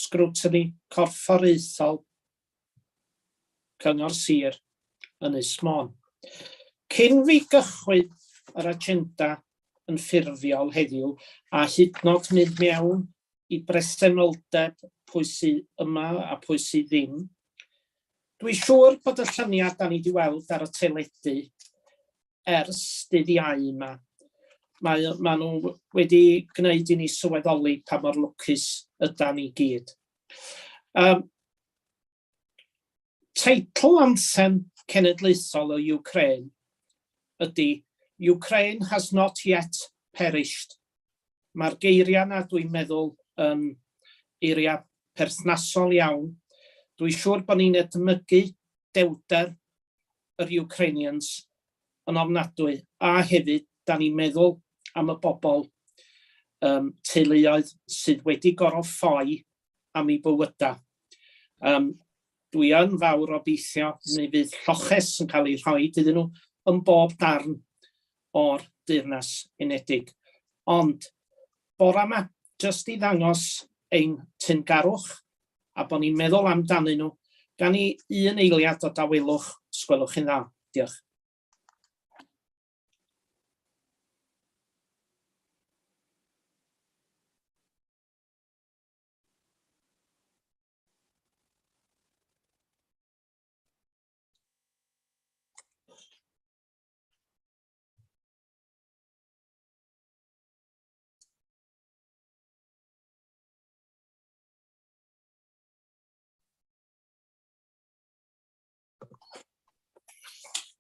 Sgrwtini Corfforaethol Cyngor Sir Ynys Môn. Cyn fi gychwyn yr agenda yn ffurfiol heddiw a hyd nod mynd mewn i bresenoldeb pwy sydd yma a pwy sydd ddim, dwi siŵr bod y lluniau da ni wedi weld ar y teledu ers dydd Iau yma, mae, maen nhw wedi gwneud i ni sylweddoli pa mor lwcus ydan ni gyd. Um, teitl anthem cenedlaethol o Ukraine ydy Ukraine has not yet perished. Mae'r geiriau yna dwi'n meddwl yn eiriau perthnasol iawn. Dwi'n siŵr bod ni'n edmygu dewder yr Ukrainians yn ofnadwy, a hefyd da ni'n meddwl am y bobl, um, teuluoedd sydd wedi gorfod ffoi am eu bywydau. Um, dwi yn fawr obeithio neu fydd lloches yn cael ei rhoi iddyn nhw yn bob darn o'r Deyrnas Unedig. Ond bora yma, jyst i ddangos ein teyrngarwch a bod ni'n meddwl amdanyn nhw, gan i un eiliad o dawelwch, os gwelwch chi'n dda. Diolch.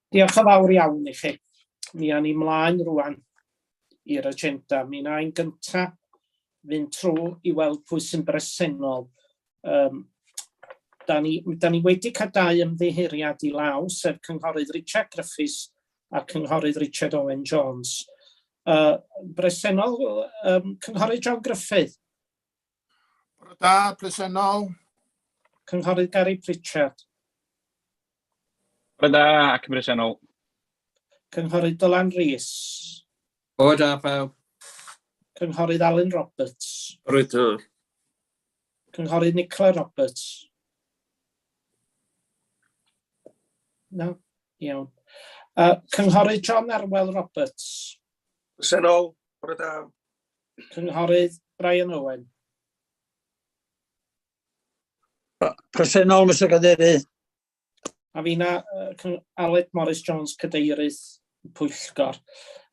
Diolch yn fawr iawn i chi. Mi awn ni mlaen rwan i'r agenda. Mi wna i'n gynta fynd trwy i weld pwy sy'n bresennol. Um, da, ni, da ni wedi cael dau ymddiheuriad i law, sef Cynghorydd Richard Griffiths a Cynghorydd Richard Owen Jones. Uh, bresennol, um, Cynghorydd John Griffith. Bore da, presennol. Cynghorydd Gary Pritchard. Bore da ac yn bresennol. Cynghorydd Dylan Rees. Bore da pawb. Cynghorydd Alun Roberts. Bore da. Cynghorydd Nicola Roberts. Na, iawn. Uh, Cynghorydd John Arwel Roberts. Presennol, bore da. Cynghorydd Brian Owen. Presennol, Mr Cadeirydd. A fi na, uh, Aled Morris Jones, Cadeirydd Pwyllgor.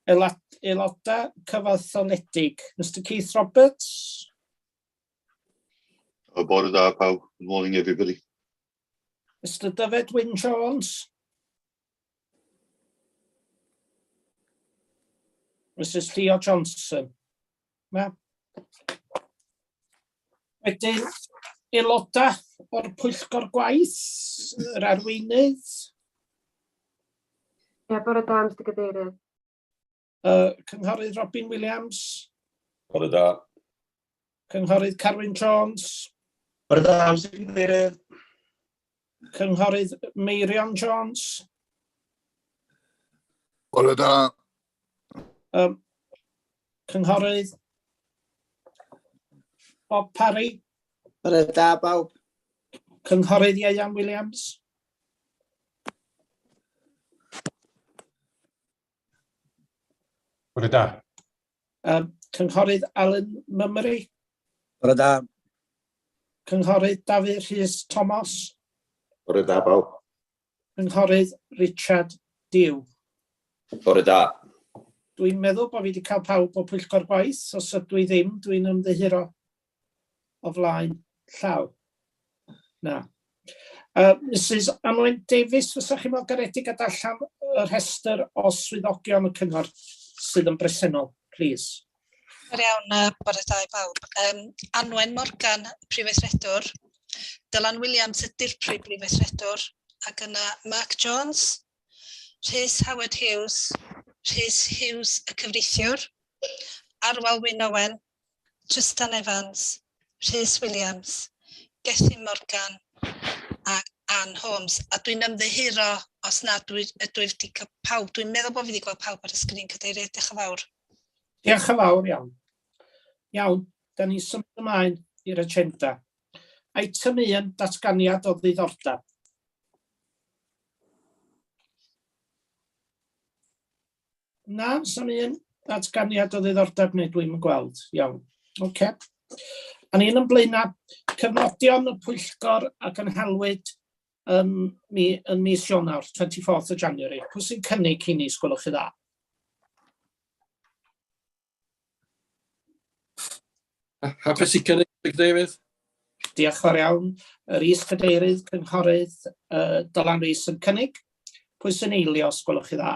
Aelodau cyfatholedig, Mr Keith Roberts. Bore da, pawb. Good morning, everybody. Mr Dyfed Wyn Jones. Mrs Llio Johnson. Na. Wedyn, aelodau o'r pwyllgor gwaith, yr arweinydd. Ie, bore da, Mr Cadeirydd. Uh, Cynghorydd Robin Williams. Bore da. Cynghorydd Carwyn Jones. Bore da, Mr Cadeirydd. Cynghorydd Meirion Jones. Bore da. Um, Cynghorydd Bob Parry. Bore da, bawb. Cynghorydd Ieuan Williams. Bore da. Um, Cynghorydd Alan Mummery. Bore da. Cynghorydd Dafydd Rhys Thomas. Bore da, bawb. Cynghorydd Richard Dew. Bore da. Dwi'n meddwl bod fi wedi cael pawb o Pwyllgor Gwaith. Os ydw i ddim, dwi'n ymddiheuro o flaen llaw. Na. Uh, Mrs Anwen Davies, fysa chi mor garedig a darllen y rhestr o swyddogion y cyngor sydd yn bresennol, please. Bore iawn, uh, bore da i bawb. Um, Anwen Morgan, Prif Weithredwr, Dylan Williams, y Dirprwy Brif Weithredwr, ac yna Mark Jones, Rhys Howard Hughes, Rhys Hughes y Cyfreithiwr, Arwel Wyn Owen, Trystan Evans, Rhys Williams, Gethin Morgan a Ann Holmes. A dwi'n ymddiheuro os nad dwi, ydw i wedi cael pawb. Dwi'n meddwl bod fi wedi gweld pawb ar y sgrin cadeirydd. Diolch yn fawr. Diolch yn fawr iawn. Iawn, da ni'n symud ymlaen i'r agenda. Item 1, datganiad o ddiddordeb. Na, sa'm un datganiad o ddiddordeb neu dwi'm yn gweld. Iawn. Oce. A ni'n yn blaenau, cyfnodion y pwyllgor a gynhalwyd yn, mi, yn mis Ionawr, 24th of January. Pwy sy'n cynnig hynny, sgwelwch chi dda? Hapus i cynnig, Cadeirydd. Diolch fawr iawn. Yr is-cadeirydd, cynghorydd uh, Dylan Rees yn cynnig. Pwy sy'n eilio, os gwelwch chi dda?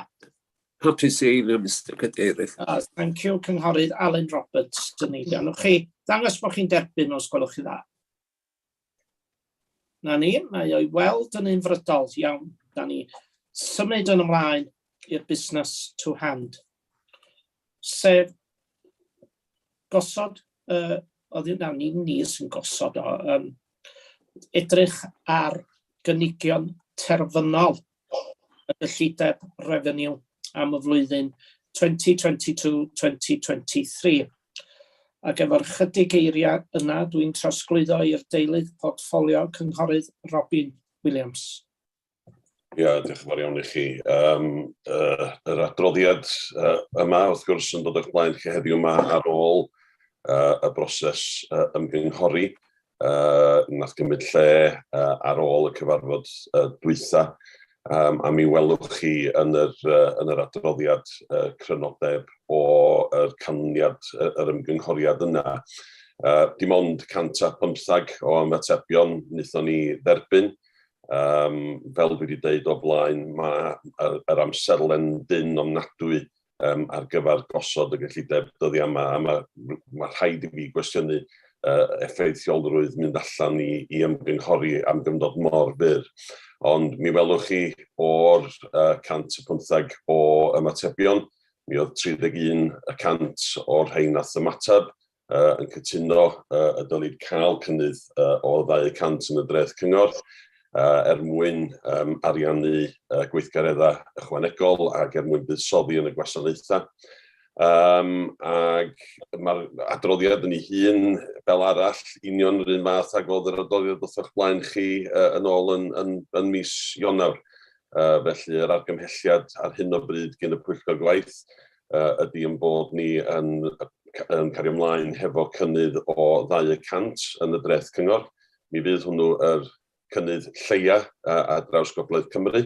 Hapus i eilio, Mr Cadeirydd. Thank you, cynghorydd Alan Roberts yn eilio. Newch chi ddangos bod chi'n derbyn os gwelwch chi dda. Na ni, mae o'i weld yn unfrydol iawn. Da ni symud yn ymlaen i'r busnes to hand. Sef gosod, oedd na, ni, ni sy'n gosod o, edrych ar gynigion terfynol y gyllideb refeniw am y flwyddyn 2022-2023. Ac efo'r chydig eiriau yna, dwi'n trosglwyddo i'r deilydd portffolio, Cynghorydd Robin Williams. Ia, diolch yn fawr iawn i chi. Yr adroddiad yma, wrth gwrs, yn dod o'ch blaen chi heddiw yma ar ôl y broses ymgynghori nath gymryd lle ar ôl y cyfarfod dwytha. A mi welwch chi yn yr, yn yr adroddiad crynodeb o'r canlyniad yr ymgynghoriad yna. Dim ond 115 o ymatebion wnaethon ni dderbyn. Fel dwi wedi dweud o blaen, mae yr amserlen dynn ofnadwy ar gyfer gosod y gyllideb dyddiau yma, a mae rhaid i fi gwestiynu effeithiolrwydd mynd allan i ymgynghori am gyfnod mor fyr. Ond mi welwch chi o'r 115 o ymatebion, mi oedd 31% o'r rhain nath ymateb yn cytuno y dylid cael cynnydd o 200 yn y dreth cyngor er mwyn ariannu gweithgareddau ychwanegol ac er mwyn buddsoddi yn y gwasanaethau. Ac mae'r adroddiad yn ei hun fel arall union yr un fath ag oedd yr adroddiad wrth o'ch blaen chi yn ôl yn mis Ionawr. Felly yr argymhelliad ar hyn o bryd gan y Pwyllgor Gwaith ydy yn bod ni yn cario ymlaen hefo cynnydd o 200 yn y dreth cyngor. Mi fydd hwnnw yr cynnydd lleia ar draws Gogledd Cymru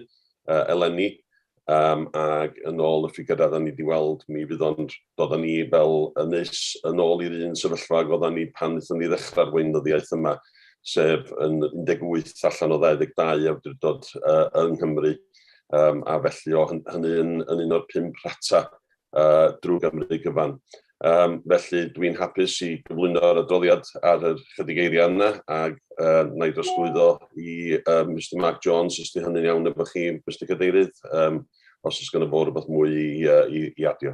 eleni, ac yn ôl y ffigurau da ni wedi weld, mi fydd o'n dod â ni fel ynys yn ôl i'r un sefyllfa ag oeddan ni pan wnaethon ni ddechrau'r weinyddiaeth yma, sef yn 18 allan o 22 awdurdod yng Nghymru, a felly o hynny yn un o'r 5 rhata drwy Gymru gyfan. Felly dwi'n hapus i gyflwyno'r adroddiad ar yr chydig eiriau yna, ac na i drosglwyddo i Mr Mark Jones, os di hynny'n iawn efo chi, Mr Cadeirydd, os oes gynno fo rhywbeth mwy i adio.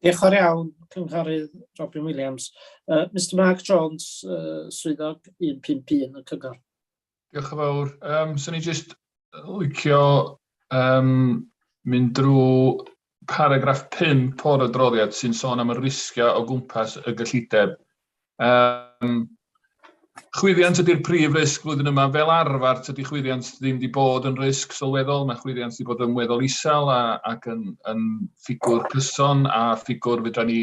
Diolch yn fawr iawn, Cynghorydd Robin Williams. Mr Mark Jones, swyddog 151 y Cyngor. Diolch yn fawr. Swn i jyst licio mynd drwy paragraff 5 o'r adroddiad sy'n sôn am y risgiau o gwmpas y gyllideb. Chwyddiant ydy'r prif risg flwyddyn yma. Fel arfer, tydi chwyddiant ddim wedi bod yn risg sylweddol. Mae chwyddiant wedi bod yn weddol isel ac yn ffigwr cyson a ffigwr fedra ni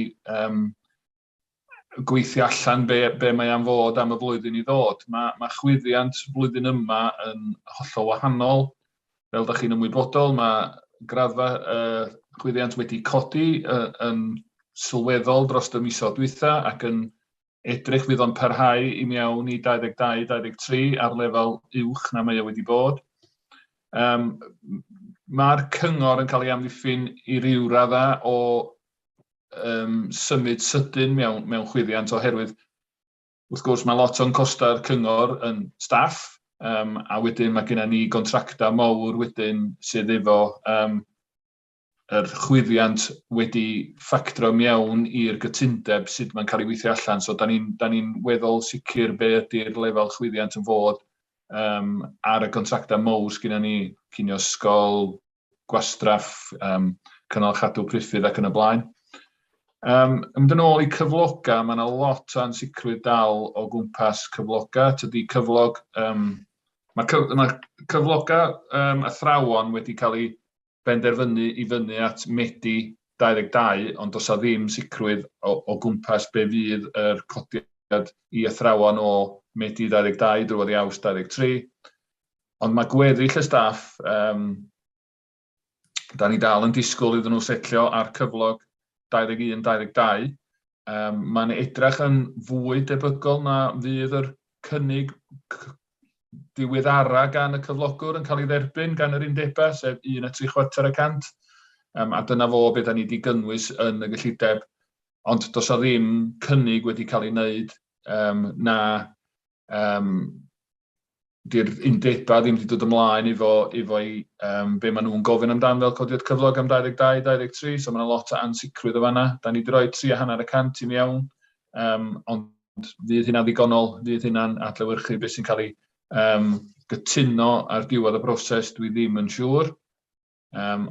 gweithio allan be mae am fod am y flwyddyn i ddod. Mae chwyddiant flwyddyn yma yn hollol wahanol. Fel da chi'n ymwybodol, mae graddfa chwyddiant wedi codi yn sylweddol dros y misoedd dwytha ac yn edrych fydd o'n parhau i mewn i 22-23 ar lefel uwch na mae o wedi bod. Mae'r cyngor yn cael ei amddiffyn i ryw raddau o symud sydyn mewn chwyddiant, oherwydd wrth gwrs mae lot o'n costau'r cyngor yn staff, a wedyn mae gennym ni gontractau mawr wedyn sydd efo yr chwyddiant wedi ffactro mewn i'r gytundeb sut mae'n cael ei weithio allan. So da ni weddol sicr be ydy'r lefel chwyddiant yn fod ar y gontractau mawr sydd gennym ni, cinio ysgol, gwastraff, cynnal chadw priffydd ac yn y blaen. Yn mynd yn ôl i cyfloga, mae yna lot o ansicrwydd dal o gwmpas cyfloga. Tydi cyflog, mae cyfloga athrawon wedi cael ei benderfynu i fyny at Medi 22, ond does 'na ddim sicrwydd o gwmpas be fydd yr codiad i athrawon o Medi 22 drwodd i Awst 23. Ond mae gweddill y staff, da ni dal yn disgwyl iddyn nhw setlio ar cyflog 21-22. Mae'n edrych yn fwy debygol na fydd yr cynnig diweddara gan y cyflogwr yn cael ei dderbyn gan yr undebau, sef 1.75%. A dyna fo beth da ni wedi gynnwys yn y gyllideb. Ond does 'na ddim cynnig wedi cael ei wneud na di'r undebau ddim wedi dod ymlaen efo be maen nhw'n gofyn amdan fel codiad cyflog am 22, 23, so mae yna lot o ansicrwydd o fanna. Da ni wedi rhoi 3.5% i mewn, ond fydd hynna'n ddigonol, fydd hynna'n adlewyrchu beth sy'n cael ei gytuno ar diwedd y broses, dwi ddim yn siŵr.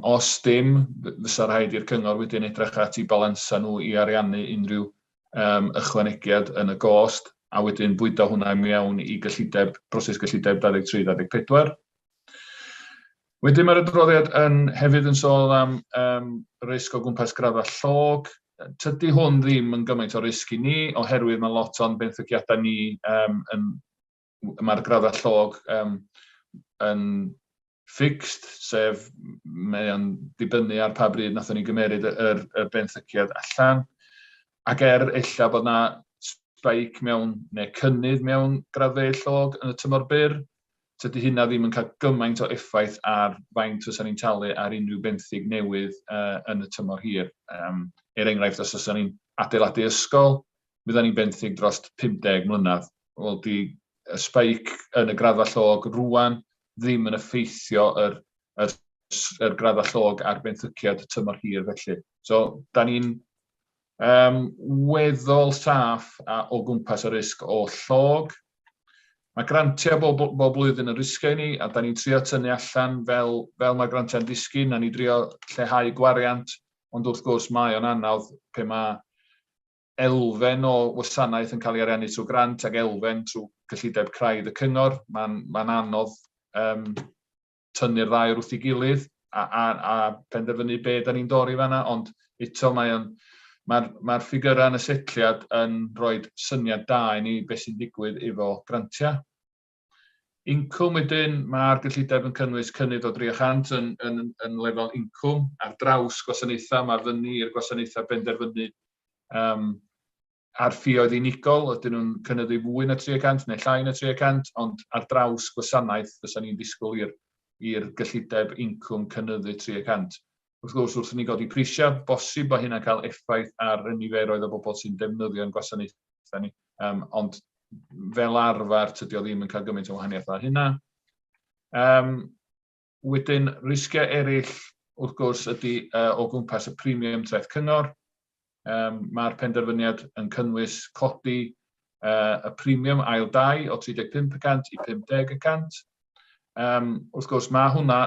Os dim, fysa rhaid i'r cyngor wedyn edrych at i balansa nhw i ariannu unrhyw ychwanegiad yn y gost, a wedyn bwydo hwnna i mewn i gyllideb, broses gyllideb 23-24. Wedyn mae'r adroddiad hefyd yn sôn am risg o gwmpas graddfa llog. Tydi hwn ddim yn gymaint o risg i ni, oherwydd mae lot o'n benthyciadau ni mae'r graddfa llog yn fixed, sef mae o'n dibynnu ar pa bryd nathon ni gymeryd y benthyciad allan. Ac er ella bod na spike mewn, neu cynnydd mewn graddfeydd llog yn y tymor byr, tydi hynna ddim yn cael gymaint o effaith ar faint fysa ni'n talu ar unrhyw benthyg newydd yn y tymor hir. Er enghraifft, os oes ni'n adeiladu ysgol, fydda ni'n benthyg dros 50 mlynedd. Wel, di y spike yn y graddfa llog rwan ddim yn effeithio yr graddfa llog ar benthyciad tymor hir felly. So, da ni'n weddol saff o gwmpas y risg o llog. Mae grantiau bob blwyddyn yn risgau i ni, a da ni'n trio tynnu allan fel mae grantiau'n disgyn, a ni drio lleihau gwariant, ond wrth gwrs mae o'n anodd pe mae elfen o wasanaeth yn cael ei ariannu trwy grant ac elfen trwy cyllideb craidd y cyngor. Mae'n anodd tynnu'r ddau wrth ei gilydd a penderfynu be da ni'n dorri fanna, ond eto mae'r ffigurau yn y setliad yn rhoi syniad da i ni beth sy'n digwydd efo grantiau. Incwm wedyn, mae'r gyllideb yn cynnwys cynnydd o 300 yn lefel incwm ar draws gwasanaethau. Mae fyny i'r gwasanaethau benderfynu ar ffioedd unigol, ydyn nhw'n cynyddu fwy na 300 neu llai na 300, ond ar draws gwasanaeth fysa ni'n disgwyl i'r gyllideb incwm cynyddu 300. Wrth gwrs, wrth i ni godi prisiau, bosib bod hynna'n cael effaith ar y niferoedd o bobl sy'n defnyddio'n gwasanaethau ni. Ond fel arfer, tydi o ddim yn cael gymaint o wahaniaeth â hynna. Wedyn, risgiau eraill, wrth gwrs, ydy o gwmpas y premium treth cyngor. Mae'r penderfyniad yn cynnwys codi y premium ail dai o 35% i 50%. Wrth gwrs, mae hwnna,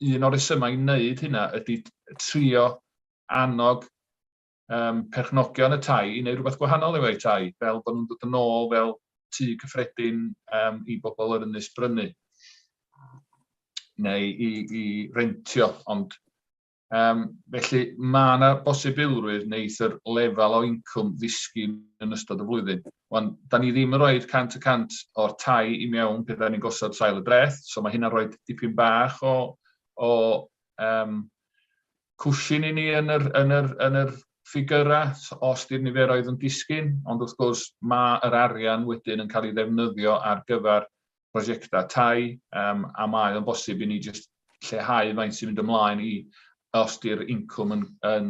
un o'r rhesymau i wneud hynna ydy trio annog perchnogion y tai i wneud rhywbeth gwahanol efo'u tai, fel bod nhw'n dod yn ôl fel tŷ cyffredin i bobl yr ynys brynu neu i rentio. Ond felly mae yna bosibilrwydd wneith yr lefel o incwm ddisgyn yn ystod y flwyddyn. Wan, da ni ddim yn rhoi 100% o'r tai i mewn pe da ni'n gosod sail y dreth, so mae hynna'n rhoi dipyn bach o cwshin i ni yn yr ffigyrau os di'r niferoedd yn disgyn, ond wrth gwrs mae yr arian wedyn yn cael ei ddefnyddio ar gyfer prosiectau tai, a mae o'n bosib i ni jyst lleihau faint sy'n mynd ymlaen i os di'r incwm yn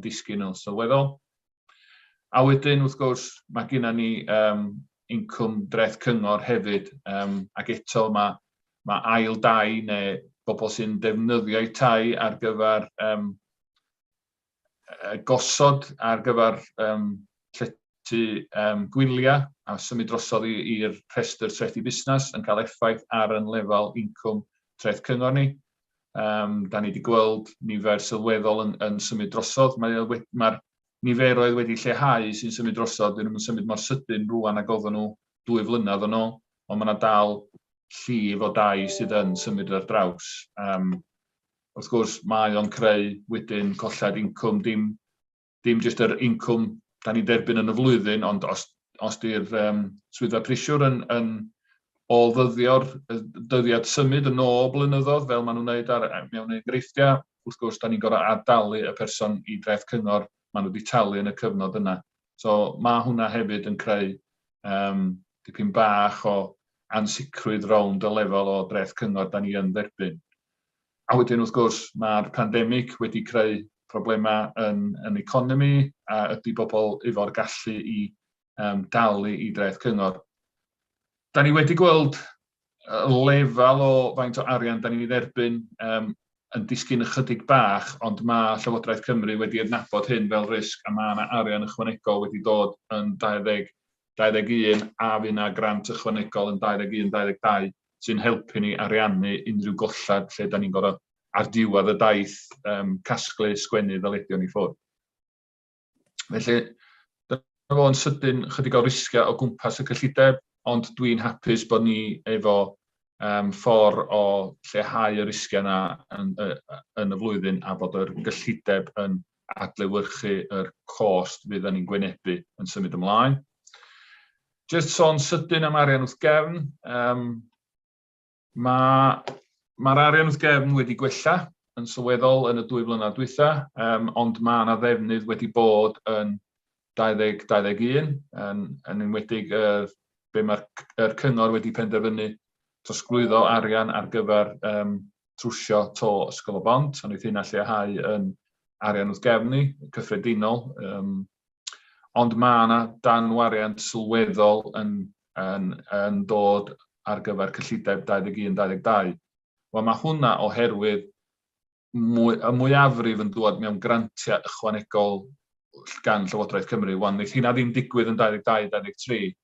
disgyn yn sylweddol. A wedyn, wrth gwrs, mae gennym ni incwm dreth cyngor hefyd, ac eto mae ail dai neu bobl sy'n defnyddio eu tai ar gyfer gosod ar gyfer llety gwyliau a symud drosodd i'r rhestr trethi busnes yn cael effaith ar yn lefel incwm treth cyngor ni. Da ni wedi gweld nifer sylweddol yn symud drosodd. Mae'r niferoedd wedi lleihau sy'n symud drosodd, dyn nhw'n symud mor sydyn rwan ag oedden nhw 2 flynedd yn ôl, ond mae yna dal llif o dai sydd yn symud ar draws. Wrth gwrs, mae o'n creu wedyn colled incwm, dim jyst yr incwm da ni'n derbyn yn y flwyddyn, ond os di'r swyddfa prisiwr yn ôl-ddyddio'r dyddiad symud yn ôl blynyddoedd, fel maen nhw'n wneud mewn enghreifftiau, wrth gwrs, da ni'n gorfod ad-dalu y person i dreth cyngor maen nhw wedi talu yn y cyfnod yna. So mae hwnna hefyd yn creu dipyn bach o ansicrwydd rownd y lefel o dreth cyngor da ni yn dderbyn. A wedyn wrth gwrs mae'r pandemig wedi creu problemau yn economi a ydy bobl efo'r gallu i dalu i dreth cyngor. Da ni wedi gweld y lefel o faint o arian da ni'n dderbyn yn disgyn ychydig bach, ond mae Llywodraeth Cymru wedi adnabod hyn fel risg a mae yna arian ychwanegol wedi dod yn 2021 a fydd yna grant ychwanegol yn 21-22 sy'n helpu ni ariannu unrhyw gollad lle da ni'n gorfod ar diwedd y daith casglu, sgwennu ddyledion i ffwrdd. Felly, dyna fo'n sydyn chydig o risgiau o gwmpas y cyllideb, ond dwi'n hapus bod ni efo ffordd o lleihau y risgiau yna yn y flwyddyn a bod yr gyllideb yn adlewyrchu yr cost fydd ni'n gwynebu yn symud ymlaen. Just sôn sydyn am arian wrth gefn. Mae'r arian wrth gefn wedi gwella yn sylweddol yn y 2 flynedd dwytha, ond mae yna ddefnydd wedi bod yn 2021, yn enwedig be mae'r er cyngor wedi penderfynu trosglwyddo arian ar gyfer trwsio to Ysgol y Bont, ond wnaeth hynna lleihau yn arian wrth gefn ni, cyffredinol. Ond mae yna danwariant sylweddol yn dod ar gyfer cyllideb 21-22. Wel, mae hwnna oherwydd y mwyafrif yn dod mewn grantiau ychwanegol gan Llywodraeth Cymru. Wan, wneith hynna ddim digwydd yn 22-23,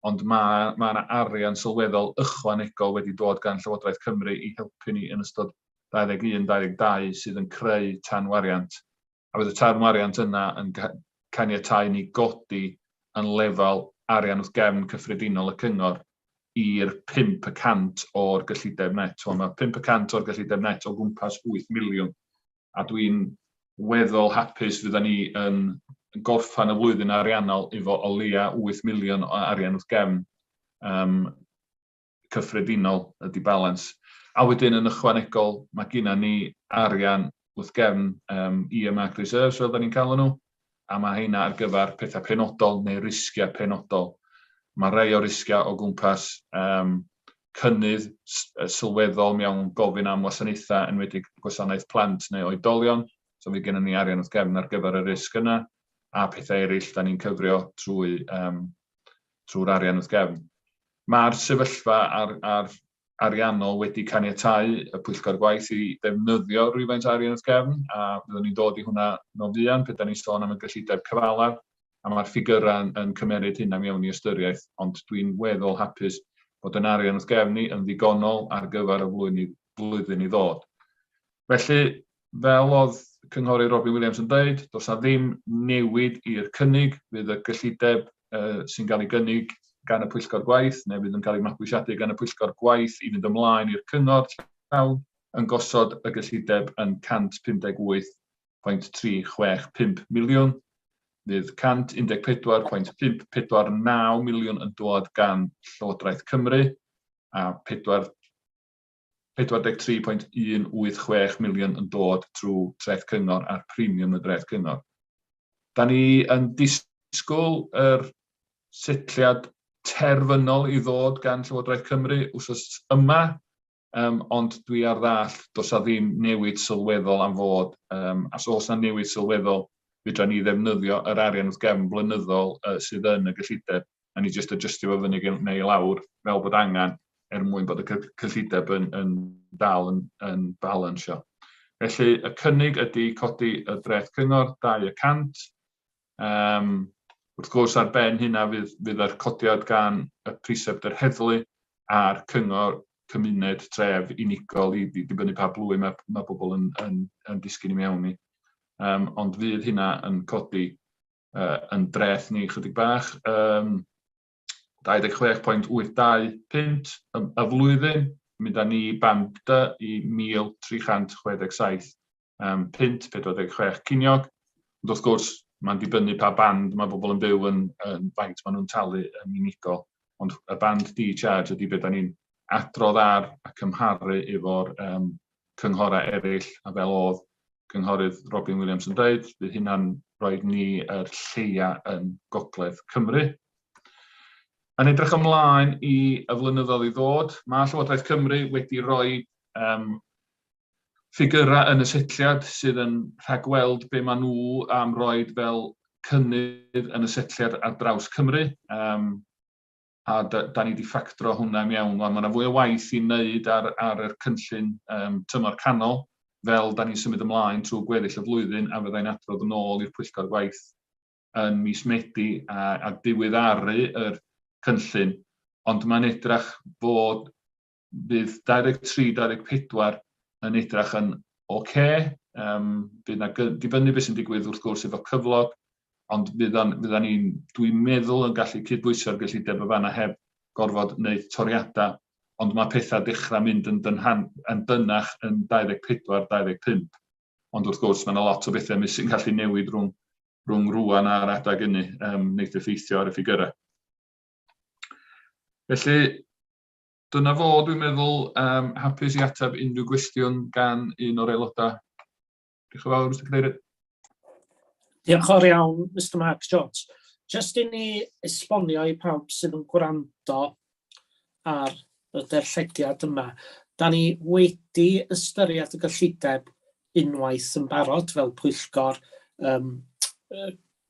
ond mae yna arian sylweddol ychwanegol wedi dod gan Llywodraeth Cymru i helpu ni yn ystod 21-22 sydd yn creu tanwariant. A bydd y tanwariant yna yn caniatáu ni godi yn lefel arian wrth gefn cyffredinol y cyngor i'r 5% o'r gyllideb net. Wel, mae 5% o'r gyllideb net o gwmpas 8 miliwn. A dwi'n weddol hapus fydda ni yn gorffan y flwyddyn ariannol efo o leia 8 miliwn o arian wrth gefn cyffredinol ydy balance. A wedyn yn ychwanegol, mae genna ni arian wrth gefn earmark reserves fel da ni'n cael nhw, a mae heina ar gyfer pethau penodol neu risgiau penodol. Mae rhai o risgiau o gwmpas cynnydd sylweddol mewn gofyn am wasanaethau, enwedig gwasanaeth plant neu oedolion, so fydd gennym ni arian wrth gefn ar gyfer y risg yna, a pethau eraill da ni'n cyfrio trwy'r arian wrth gefn. Mae'r sefyllfa ar ariannol wedi caniatáu y pwyllgor gwaith i ddefnyddio rhywfaint o arian wrth gefn, a fyddwn ni'n dod i hwnna no fuan pryd da ni'n sôn am y gyllideb cyfalaf, a mae'r ffigurau yn cymeryd hynna mewn i ystyriaeth, ond dwi'n weddol hapus bod yn arian wrth gefn ni yn ddigonol ar gyfer y flwyddyn i ddod. Felly, fel oedd Cynghorydd Robin Williams yn dweud, does na ddim newid i'r cynnig, fydd y gyllideb sy'n cael ei gynnig gan y pwyllgor gwaith, neu fydd yn cael ei mabwysiadu gan y pwyllgor gwaith i fynd ymlaen i'r cyngor llawn, yn gosod y gyllideb yn 158.365 miliwn. Fydd 114.549 miliwn yn dod gan Llywodraeth Cymru a 4 43.186 miliwn yn dod trwy treth cyngor a'r premium y dreth cyngor. Da ni yn disgwyl yr setliad terfynol i ddod gan Llywodraeth Cymru wsos yma, ond dwi ar ddallt does 'na ddim newid sylweddol am fod, a os oes 'na newid sylweddol, fedra ni ddefnyddio yr arian wrth gefn blynyddol sydd yn y gyllideb, a ni jyst adjustio fo fyny neu i lawr fel bod angen er mwyn bod y cyllideb yn dal yn balansio. Felly y cynnig ydy codi y dreth cyngor 2%. Wrth gwrs ar ben hynna fydd yr codiad gan y precept yr heddlu a'r cyngor cymuned tref unigol i dibynnu pa blwy mae bobl yn disgyn i mewn i. Ond fydd hynna yn codi yn dreth ni chydig bach. 26.82 punt y flwyddyn, mynd â ni band D i 1,367 punt, 46 ciniog. Ond wrth gwrs, mae'n dibynnu pa band mae bobl yn byw yn, yn faint maen nhw'n talu yn unigol. Ond y band D charge ydy beth da ni'n adrodd ar a cymharu efo'r cynghorau eraill, a fel oedd cynghorydd Robin Williams yn dweud, bydd hynna'n rhoi ni yr lleia yn Gogledd Cymru. Yn edrych ymlaen i y flynyddoedd i ddod, mae Llywodraeth Cymru wedi rhoi ffigurau yn y setliad sydd yn rhagweld be maen nhw am roed fel cynnydd yn y setliad ar draws Cymru. A da, da ni wedi ffactro hwnna i mewn. Mae yna fwy o waith i wneud ar yr cynllun tymor canol, fel da ni'n symud ymlaen trwy gweddill y flwyddyn, a fyddai'n adrodd yn ôl i'r pwyllgor gwaith yn mis Medi a diweddaru yr cynllun. Ond mae'n edrach fod fydd 23-24 yn edrach yn oce. Fydd na dibynnu beth sy'n digwydd wrth gwrs efo cyflog, ond fyddan ni'n, dwi'n meddwl, yn gallu cydbwyso'r gyllideb y fanna heb gorfod wneud toriadau, ond mae pethau dechrau mynd yn, dynhan, yn dynach yn 24-25. Ond wrth gwrs, mae yna lot o bethau sy'n gallu newid rhwng rwan a'r adeg hynny, wneud effeithio ar y ffigurau. Felly, dyna fo, dwi'n meddwl, hapus i ateb unrhyw gwestiwn gan un o'r aelodau. Diolch yn fawr, Mr Cadeirydd. Diolch yn fawr iawn, Mr Mark Jones. Just i ni esbonio i pawb sydd yn gwrando ar y darllediad yma, da ni wedi ystyried y gyllideb unwaith yn barod fel pwyllgor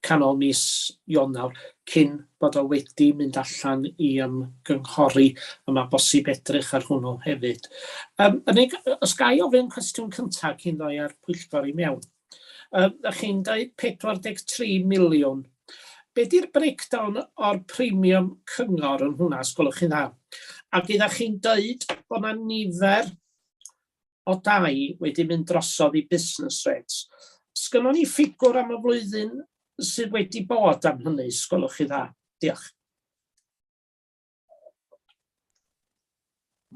canol mis Ionawr, cyn bod o wedi mynd allan i ymgynghori, a mae bosib edrych ar hwnnw hefyd. Unig, os ga i ofyn cwestiwn cyntaf cyn ddoi ar pwyllgor i mewn. Da chi'n dweud 43 miliwn. Be di'r breakdown o'r premium cyngor yn hwnna, os gwelwch chi'n dda? Ac ydych chi'n dweud bod yna nifer o dai wedi mynd drosodd i business rates. Sgynnon ni ffigwr am y flwyddyn sydd wedi bod am hynny, os gwelwch chi dda? Diolch.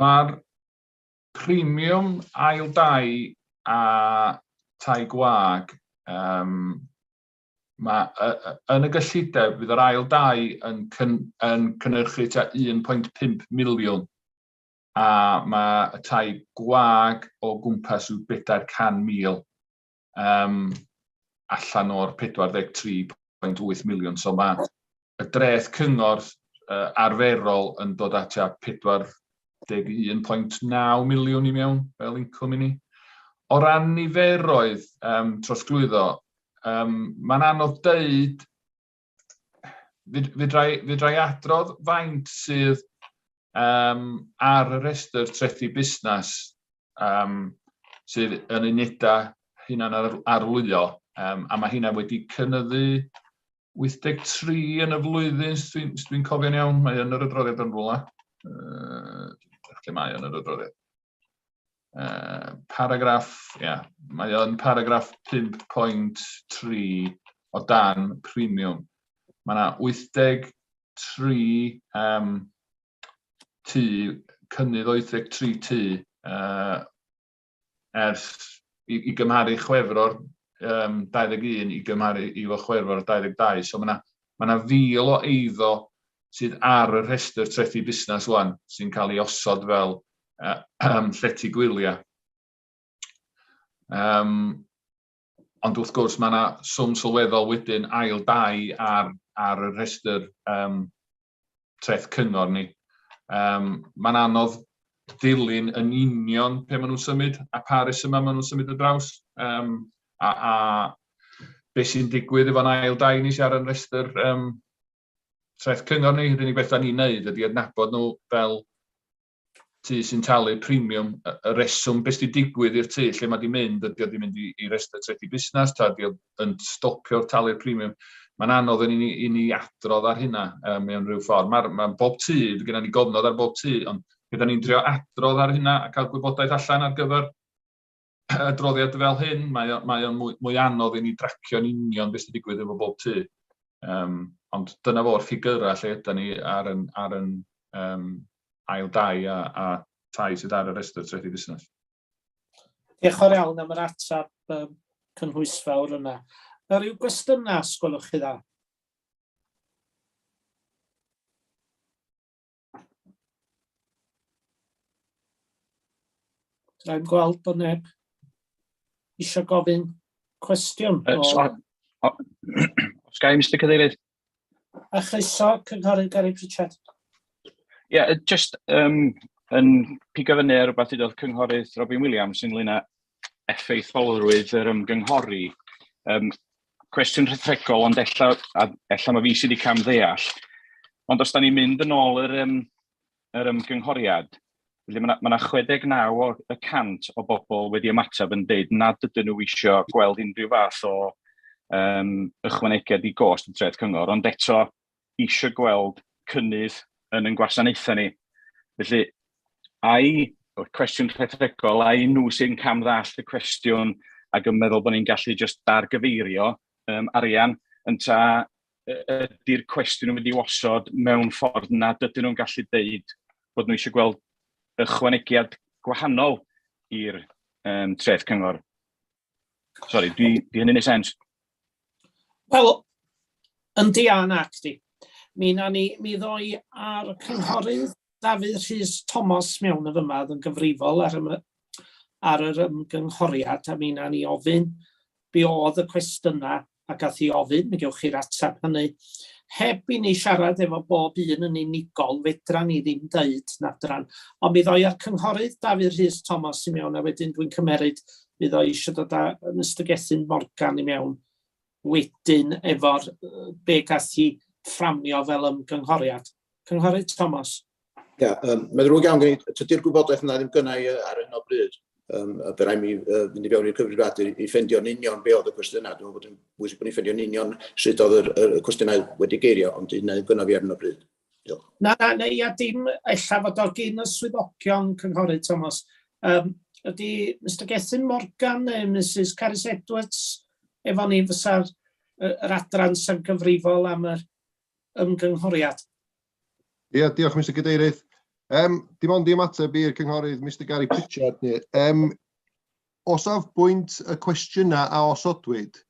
Mae'r premium ail dai a tai gwag, mae, yn y gyllideb, fydd yr ail dai yn cynhyrchu tua 1.5 miliwn, a mae y tai gwag o gwmpas rhyw 400,000 allan o'r 43.8 miliwn. So mae y dreth cyngor arferol yn dod at tua 41.9 miliwn i mewn fel incwm i ni. O ran niferoedd trosglwyddo, mae'n anodd deud, fedra i adrodd faint sydd ar y rhestr trethi busnes sydd yn unedau hunan arlwyo, a mae hynna wedi cynyddu 83 yn y flwyddyn, os dwi'n cofio'n iawn, mae yn yr adroddiad yn rhywle. Lle mae yn yr adroddiad? Paragraff, ia, yeah, mae yn paragraff 5.3 o dan premium. Mae yna 83 tŷ, cynnydd 83 tŷ ers i gymharu Chwefror 21 i gymharu i fo Chwefror 22. So mae yna ma 1,000 o eiddo sydd ar y rhestr trethi busnes wan sy'n cael ei osod fel llety gwyliau. Ond wrth gwrs mae yna swm sylweddol wedyn ail dai ar y rhestr treth cyngor ni. Mae'n anodd dilyn yn union pe maen nhw'n symud a pa resymau maen nhw'n symud y draws. A beth sy'n digwydd efo'n ail dai ni sy'n ar y rhestr treth cyngor ni. Yr unig beth da ni'n neud ydy adnabod nhw fel tŷ sy'n talu premium. Y reswm beth sy'n digwydd i'r tŷ lle mae di mynd, ydy o di mynd i restr trethi busnes, ta ydy o yn stopio'r talu'r premium. Mae'n anodd i ni adrodd ar hynna mewn rhyw ffordd. Mae ma bob tŷ, gyda ni gofnod ar bob tŷ, ond gyda ni'n trio adrodd ar hynna a cael gwybodaeth allan ar gyfer adroddiad fel hyn, mae o'n mwy anodd i ni dracio'n union beth sy'n digwydd efo bob tŷ. Ond dyna fo'r ffigyrau lle ydy ni ar yn, ar yn ail dai a tai sydd ar y rhestr trethi busnes. Diolch yn fawr iawn am yr ateb cynhwysfawr yna. A ryw gwestiynau, os gwelwch chi dda? Rhaid gweld bod neb eisiau gofyn cwestiwn. Os ga i, Mr Cadeirydd? A chroeso, Cynghorydd Gary Pritchard. Ie, yeah, just yn pigo fyny ar rhywbeth ddudodd Cynghorydd Robin Williams ynglyn â effeithiolrwydd yr ymgynghori. Cwestiwn rhethregol, ond ella mae fi sydd wedi cam ddeall. Ond os da ni'n mynd yn ôl yr ymgynghoriad, felly mae 'na 69% o bobl wedi ymateb yn deud nad ydyn nhw eisiau gweld unrhyw fath o ychwanegiad i gost y dreth cyngor, ond eto eisiau gweld cynnydd yn ein gwasanaethau ni. Felly, ai, cwestiwn rhethregol, ai nhw sy'n cam ddallt y cwestiwn ac yn meddwl bod ni'n gallu just dargyfeirio arian, ynta ydy'r cwestiwn yn mynd i'w osod mewn ffordd nad ydyn nhw'n gallu deud bod nhw eisiau gweld ychwanegiad gwahanol i'r treth cyngor? Sorry, di hynny'n neud sens? Wel, yndi a nac di. Mi na ni, mi ddoi ar Cynghorydd Dafydd Rhys Thomas mewn y fyma oedd yn gyfrifol ar yr ymgynghoriad, a mi na ni ofyn be oedd y cwestiynau a gath i ofyn, mi gewch chi'r ateb hynny. Heb i ni siarad efo bob un yn unigol, fedra ni ddim deud nadran. Ond mi ddoi ar Cynghorydd Dafydd Rhys Thomas i mewn, a wedyn dwi'n cymeryd mi ddoi eisiau dod â Mr Gethin Morgan i mewn wedyn efo'r be gath i fframio fel ymgynghoriad. Cynghorydd Thomas. Ia, mae'n ddrwg iawn gen i, tydi'r gwybodaeth yna ddim gynna i ar hyn o bryd. Fe rai mi fynd i fewn i'r cyfrifiadur i ffeindio'n union be oedd y cwestiynau. Dwi'n meddwl bod yn bwysig bod ni'n ffeindio'n union sut oedd y cwestiynau wedi geirio, ond hynna ddim gynna fi ar hyn o bryd. Diolch. Na, na, na, ia, dim, ella fod o gyn y swyddogion, Cynghorydd Thomas. Ydy Mr Gethin Morgan neu Mrs Carys Edwards efo ni fysa'r yr adran sy'n gyfrifol am yr ymgynghoriad? Ie, diolch Mr Cadeirydd. Dim ond i ymateb i'r cynghorydd Mr Gary Pritchard. Ni. O safbwynt y cwestiynau a osodwyd,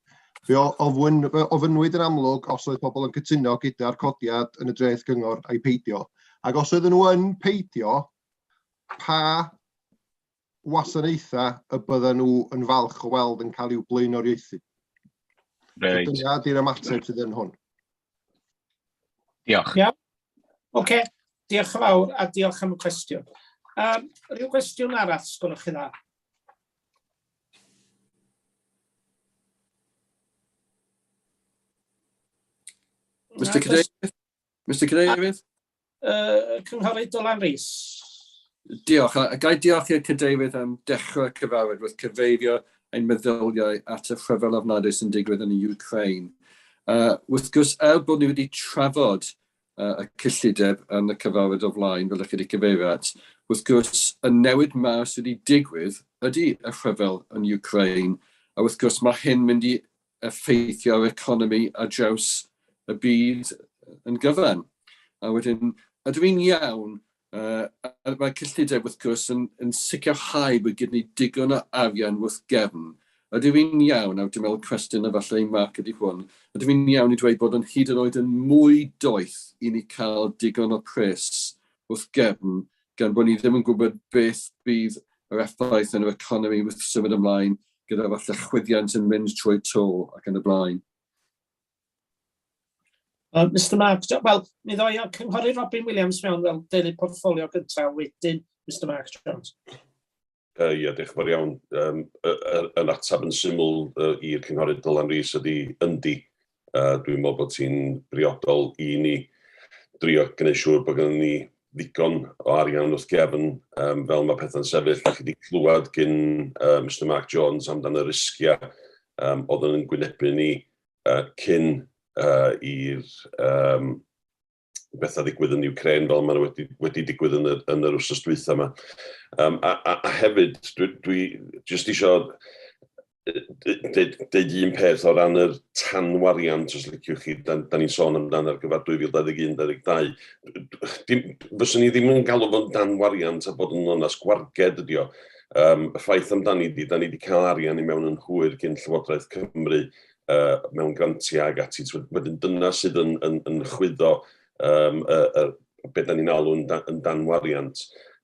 fe ofynnwyd yn amlwg os oedd pobl yn cytuno gyda'r codiad yn y dreth gyngor a'i peidio. Ac os oedden nhw yn peidio, pa wasanaethau y bydden nhw yn falch o weld yn cael i'w blaenoriaethu? Reit. So dyna di'r ymateb sydd yn hwn. Diolch. Iawn. Oce, diolch yn fawr a diolch am y cwestiwn. Rhyw gwestiwn arall, sgwelwch chi dda? Mr Cadeirydd? Mr Cadeirydd? Cynghorydd Dylan Rees. Diolch. A ga i diolch i'r Cadeirydd am dechrau cyfarfod wrth cyfeirio ein meddyliau at y rhyfel ofnadwy sy'n digwydd yn y Ukraine. Wrth gwrs, er bod ni wedi trafod y cyllideb yn y cyfarfod o flaen, fel ych chi wedi cyfeirio at, wrth gwrs, y newid mawr sydd wedi digwydd ydy y rhyfel yn Ukraine, a wrth gwrs mae hyn mynd i effeithio ar economi ar draws y byd yn gyfan. A wedyn, ydw i'n iawn, mae cyllideb wrth gwrs yn sicrhau bod gyda ni digon o arian wrth gefn. Ydw i'n iawn, a dwi'n meddwl cwestiwn efallai i Mark ydy hwn, ydw i'n iawn i dweud bod yn hyd yn oed yn mwy doeth i ni cael digon o pres wrth gefn, gan bod ni ddim yn gwybod beth bydd yr effaith yn yr economi wrth symud ymlaen, gyda falle chwyddiant yn mynd trwy to ac yn y blaen. Mr Mark, wel, mi ddoi ar Cynghorydd Robin Williams mewn fel deulu portffolio gyntaf, wedyn Mr Mark Jones. Ie, diolch yn fawr iawn. Yn ateb yn syml i'r Cynghorydd Dylan Rees ydy yndi. Dwi'n meddwl bod ti'n briodol i ni drio gwneud siŵr bod gennym ni ddigon o arian wrth gefn, fel mae pethau'n sefyll. Da chi wedi clywed gyn Mr Mark Jones amdan y risgiau oedd yn gwynebu ni cyn i'r bethau ddigwydd yn Ukraine fel maen nhw wedi digwydd yn yr wythnos dwytha yma. A hefyd, dwi jyst isio Deud un peth o ran yr tanwariant, os liciwch chi, da ni'n sôn amdano ar gyfer 2021-2022. Dim, fyswn ni ddim yn galw fo'n danwariant a bod yn onast, gwarged ydi o. Y ffaith amdani di, da ni wedi cael arian i mewn yn hwyr gyn Llywodraeth Cymru mewn grantiau ag ati. Wedyn dyna sydd yn chwyddo be da ni'n alw yn danwariant.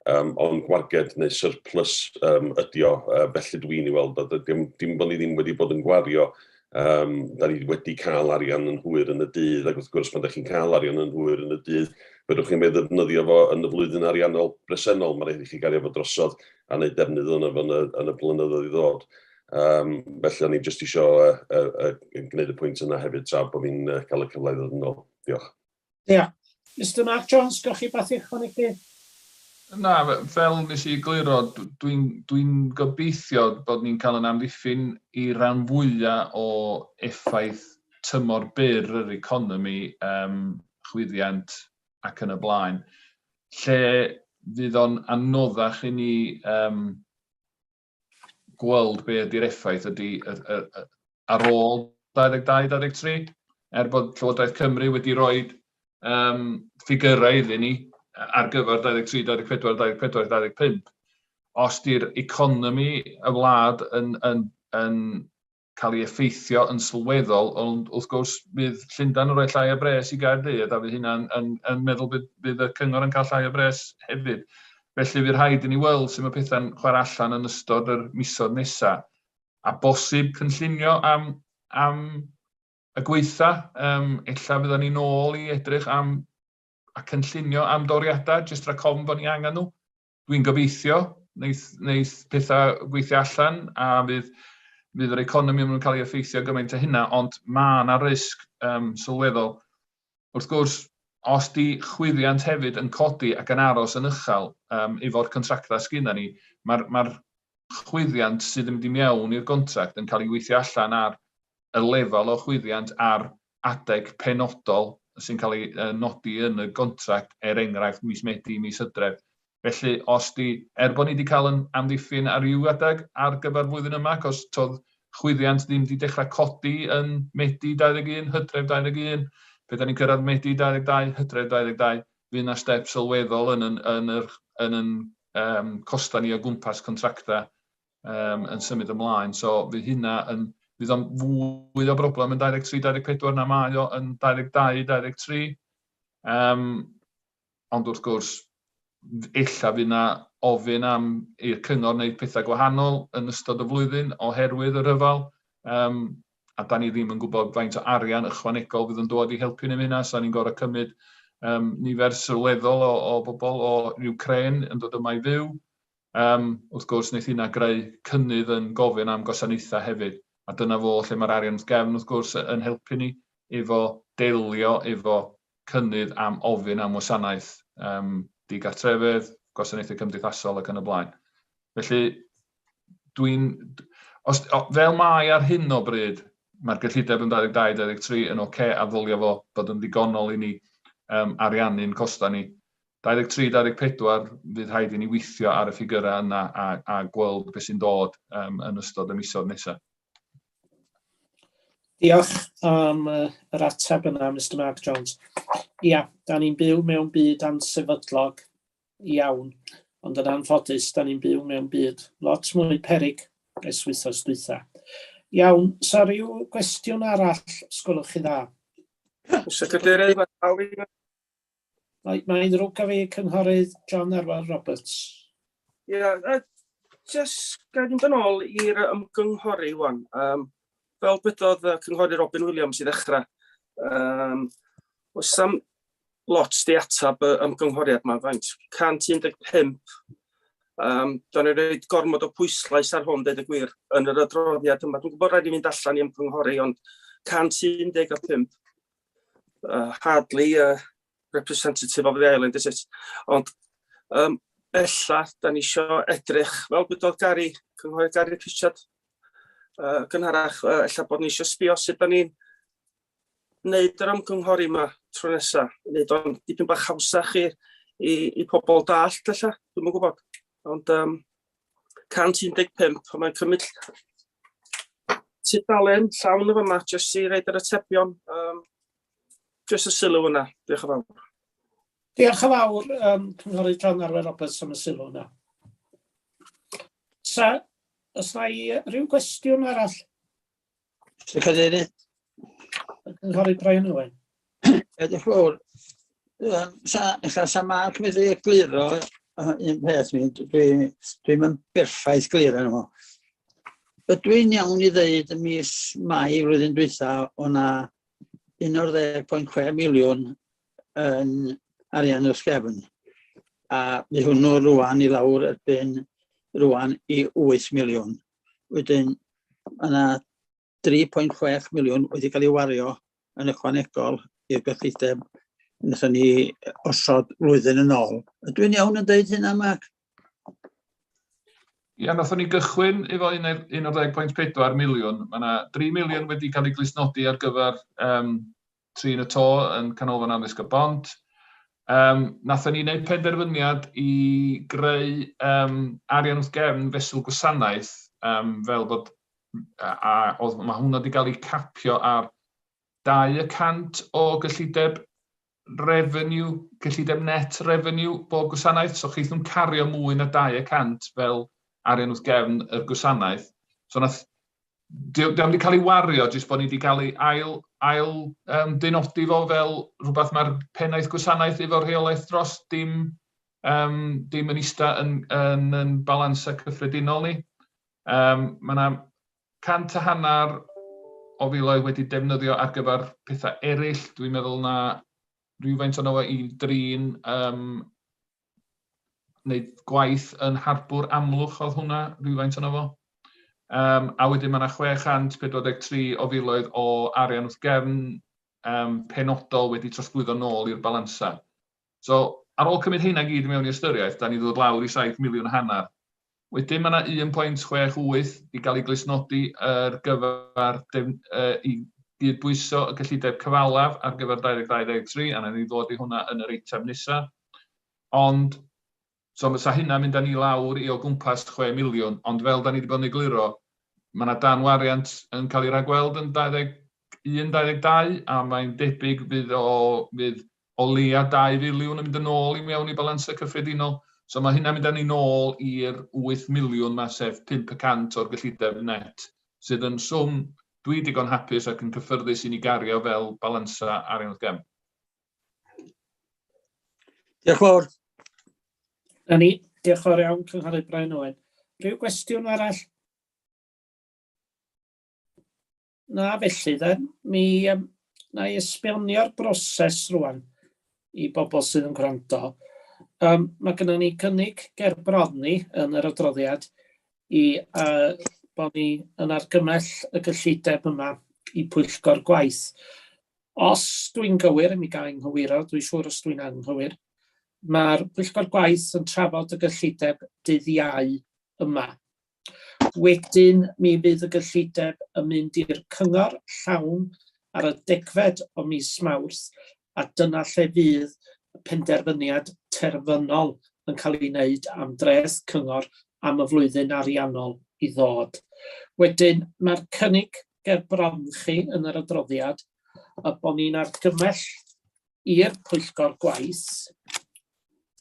Ond gwarged neu surplus ydi o, felly dwi'n ei weld, a dim bod ni ddim wedi bod yn gwario, da ni wedi cael arian yn hwyr yn y dydd, ac wrth gwrs pan da chi'n cael arian yn hwyr yn y dydd, fedrwch chi'n ei ddefnyddio fo yn y flwyddyn ariannol bresennol, mae rhaid i chi gario fo drosodd a wneud defnydd yno fo yn y blynyddoedd i ddod. Felly o'n i jyst isio gwneud y pwynt yna hefyd tra bod fi'n cael y cyfle i ddod yn ôl. Diolch. Ia. Yeah. Mr Mark Jones, gewch chi beth i ychwanegu? Na, fel nes i gliro, dwi gobeithio bod ni'n cael yn amddiffyn i ran fwyaf o effaith tymor byr yr economi, chwyddiant ac yn y blaen, lle fydd o'n anoddach i ni gweld be ydy'r effaith ydy ar ôl 22-23, er bod Llywodraeth Cymru wedi rhoi ffigurau iddyn ni ar gyfer 23, 24, 24, 25. Os di'r economi y wlad yn cael ei effeithio yn sylweddol, ond wrth gwrs bydd Llundain yn rhoi llai o bres i Gaerdydd, a fydd hynna'n yn meddwl bydd y cyngor yn cael llai o bres hefyd. Felly fydd rhaid i ni weld sut mae pethau'n chwarae allan yn ystod yr misoedd nesaf, a bosib cynllunio am y gweitha. Ella fydda ni nôl i edrych am a cynllunio am doriadau, jyst rhag ofn bod ni angen nhw. Dwi'n gobeithio neith pethau gweithio allan a fydd yr economi yn cael ei effeithio gymaint o hynna, ond mae yna risg sylweddol. Wrth gwrs, os di chwyddiant hefyd yn codi ac yn aros yn uchel efo'r contractau sgynna ni, mae'r chwyddiant sydd yn mynd i mewn i'r contract yn cael ei weithio allan ar y lefel o chwyddiant ar adeg penodol sy'n cael ei nodi yn y contract, er enghraifft mis Medi, mis Hydref. Felly, os di, er bod ni wedi cael yn amddiffyn ar ryw adeg ar gyfer flwyddyn yma, achos toedd chwyddiant ddim wedi dechrau codi yn Medi 21, Hydref 21, pe da ni'n cyrraedd Medi 22, Hydref 22, fydd yna step sylweddol yn costa ni o gwmpas contractau yn symud ymlaen. So fydd hynna yn, fydd o'n fwy o broblem yn 23-24 na mae o yn 22-23. Ond wrth gwrs, ella fydd yna ofyn am i'r cyngor wneud pethau gwahanol yn ystod y flwyddyn oherwydd y rhyfel. A da ni ddim yn gwybod faint o arian ychwanegol fydd yn dod i helpu ni hynna, so ni'n gorfod cymryd nifer sylweddol o bobl o Ukraine yn dod yma i fyw. Wrth gwrs, wneith hynna greu cynnydd yn gofyn am gwasanaethau hefyd. A dyna fo lle mae'r arian wrth gefn, wrth gwrs, yn helpu ni efo delio efo cynnydd am ofyn am wasanaeth digartrefedd, gwasanaethau cymdeithasol ac yn y blaen. Felly, fel mae ar hyn o bryd, mae'r gyllideb yn 22-23 yn oce a ddylio fo bod yn ddigonol i ni ariannu'n costa ni. 23-24 fydd rhaid i ni weithio ar y ffigurau yna a gweld beth sy'n dod yn ystod y misoedd nesaf. Diolch am yr ateb yna, Mr Mark Jones. Ia, da ni'n byw mewn byd ansefydlog iawn, ond yn anffodus, da ni'n byw mewn byd lot mwy peryg ers wythnos dwytha. Iawn, sa rhyw gwestiwn arall, sgwelwch chi dda? Mr Cadeirydd, mae'n dal i. Mae'n ddrwg gyda fi, Cynghorydd John Arwel Roberts. Ia, just gael mynd yn ôl i'r ymgynghori wan. Fel dwedodd y Cynghorydd Robin Williams i ddechrau, oes am lot di atab y ymgynghoriad yma, faint? 115. Da ni'n rhaid gormod o pwyslais ar hwn, dweud y gwir, yn yr adroddiad yma. Dwi'n gwybod rhaid i fynd allan i ymgynghori, ond 115. Hardly representative of the island, is it? Ond ella, da ni isio edrych, fel dwedodd Gary, Cynghorydd Gary Pritchard, gynharach, ella bod ni isio sbio sut da ni'n wneud yr ymgynghori yma tro nesa. Wneud o'n dipyn bach hawsach i pobl dallt, ella, dwi'm yn gwybod. Ond 115, mae'n cymryd Tudalen llawn yn fyma, jyst i roid yr atebion. Um, jyst y sylw yna. Diolch yn fawr. Diolch yn fawr, um, Cynghorydd John Arwel Roberts am y sylw yna. Sa, os na i rhyw gwestiwn arall? Mr Cadeirydd. Cynghorydd Brian Owen. Diolch yn fawr. Sa, ella sa Mark medru egluro un peth mi, dwi'n dwi yn berffaith glir yn fo. Ydw i'n iawn i ddeud y mis Mai flwyddyn dwytha o na 11.6 miliwn yn arian wrth gefn a mi hwnnw rwan i lawr erbyn rwan i 8 miliwn. Wedyn mae yna 3.6 miliwn wedi cael ei wario yn ychwanegol i'r gyllideb wnaethon ni osod flwyddyn yn ôl. Ydw i'n iawn yn dweud hynna, Mark? Ia, nathon ni gychwyn efo 11.4 miliwn. Mae yna 3 miliwn wedi cael ei glustnodi ar gyfer um, trin y to yn Canolfan Addysg y Bont. Um, nathon ni wneud penderfyniad i greu um, arian wrth gefn fesul gwasanaeth um, fel bod a, a oedd, mae hwnna wedi cael ei capio ar 2% o gyllideb revenue, cyllideb net revenue bob gwasanaeth, so chi'n nhw'n cario mwy na 2% fel arian wrth gefn yr gwasanaeth. So nath, di o'm wedi cael ei wario, jyst bod ni wedi cael ei ail, ail um, dynodi fo fel rhywbeth mae'r pennaeth gwasanaeth efo rheolaeth dros, dim, um, dim yn ista yn, yn, yn balansau cyffredinol ni. Um, mae yna 150 o filoedd wedi defnyddio ar gyfer pethau eraill. Dwi'n meddwl na rhywfaint o'n fo i drin um, wneud gwaith yn harbwr Amlwch oedd hwnna, rhywfaint o'n fo. Um, a wedyn mae yna 643 o filoedd o arian wrth gefn um, penodol wedi trosglwyddo nôl i'r balansau. So, ar ôl cymryd heina gyd i mewn i ystyriaeth, da ni ddod lawr i 7 miliwn a hanner. Wedyn mae yna 1.68 i gael ei glustnodi ar gyfer uh, i gydbwyso y gyllideb cyfalaf ar gyfer 22-23, a na ni ddod i hwnna yn yr eitem nesaf. Ond, so sa hynna'n mynd â ni lawr i o gwmpas 6 miliwn, ond fel da ni wedi bod yn egluro, mae yna danwariant yn cael ei ragweld yn 21-22, a mae'n debyg fydd o, fydd o leia 2 filiwn yn mynd yn ôl i mewn i balansau cyffredinol. So mae hynna'n mynd â ni nôl i'r 8 miliwn ma, sef 5% o'r gyllideb net, sydd yn swm dwi digon hapus ac yn cyffyrddus i ni gario fel balansau arian wrth gefn. Diolch fawr. Na ni, diolch fawr iawn, Cynghorydd Brian Owen. Rhyw gwestiwn arall? Na, felly then, mi um, na i esbonio'r broses rwan i bobl sydd yn gwrando. Um, mae gennym ni gynnig ger bron ni yn yr adroddiad i uh, bod ni yn argymell y gyllideb yma i pwyllgor gwaith. Os dwi'n gywir, mi gael nghywiro, dwi'n siŵr os dwi'n anghywir, mae'r pwyllgor gwaith yn trafod y gyllideb dydd Iau yma. Wedyn mi fydd y gyllideb yn mynd i'r cyngor llawn ar y degfed o mis Mawrth, a dyna lle fydd y penderfyniad terfynol yn cael ei wneud am dreth cyngor am y flwyddyn ariannol i ddod. Wedyn, mae'r cynnig ger bron chi yn yr adroddiad y bod ni'n argymell i'r pwyllgor gwaith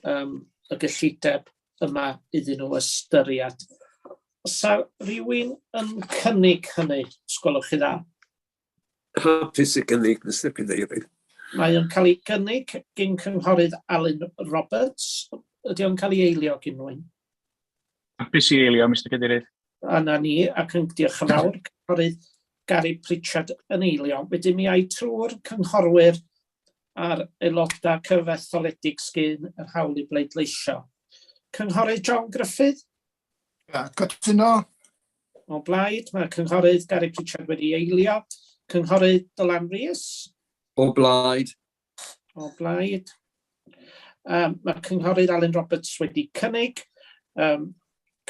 um, y gyllideb yma iddyn nhw ystyried. Oes 'na rywun yn cynnig hynny, os gwelwch chi dda? Hapus i gynnig, Mr Cadeirydd. Mae o'n cael ei gynnig gyn cynghorydd Alun Roberts. Ydy o'n cael ei eilio gyn rhywun? Hapus i eilio, Mr Cadeirydd. A na ni, ac yn diolch yn fawr, cynghorydd Gary Pritchard yn eilio. Wedyn mi ai trwy'r cynghorwyr a'r aelodau cyfetholedig sgyn yr hawl i bleidleisio. Cynghorydd John Griffith? Ia, cytuno. O blaid, mae Cynghorydd Gary Pritchard wedi eilio. Cynghorydd Dylan Rees? O blaid. O blaid. Um, mae Cynghorydd Alun Roberts wedi cynnig. Um,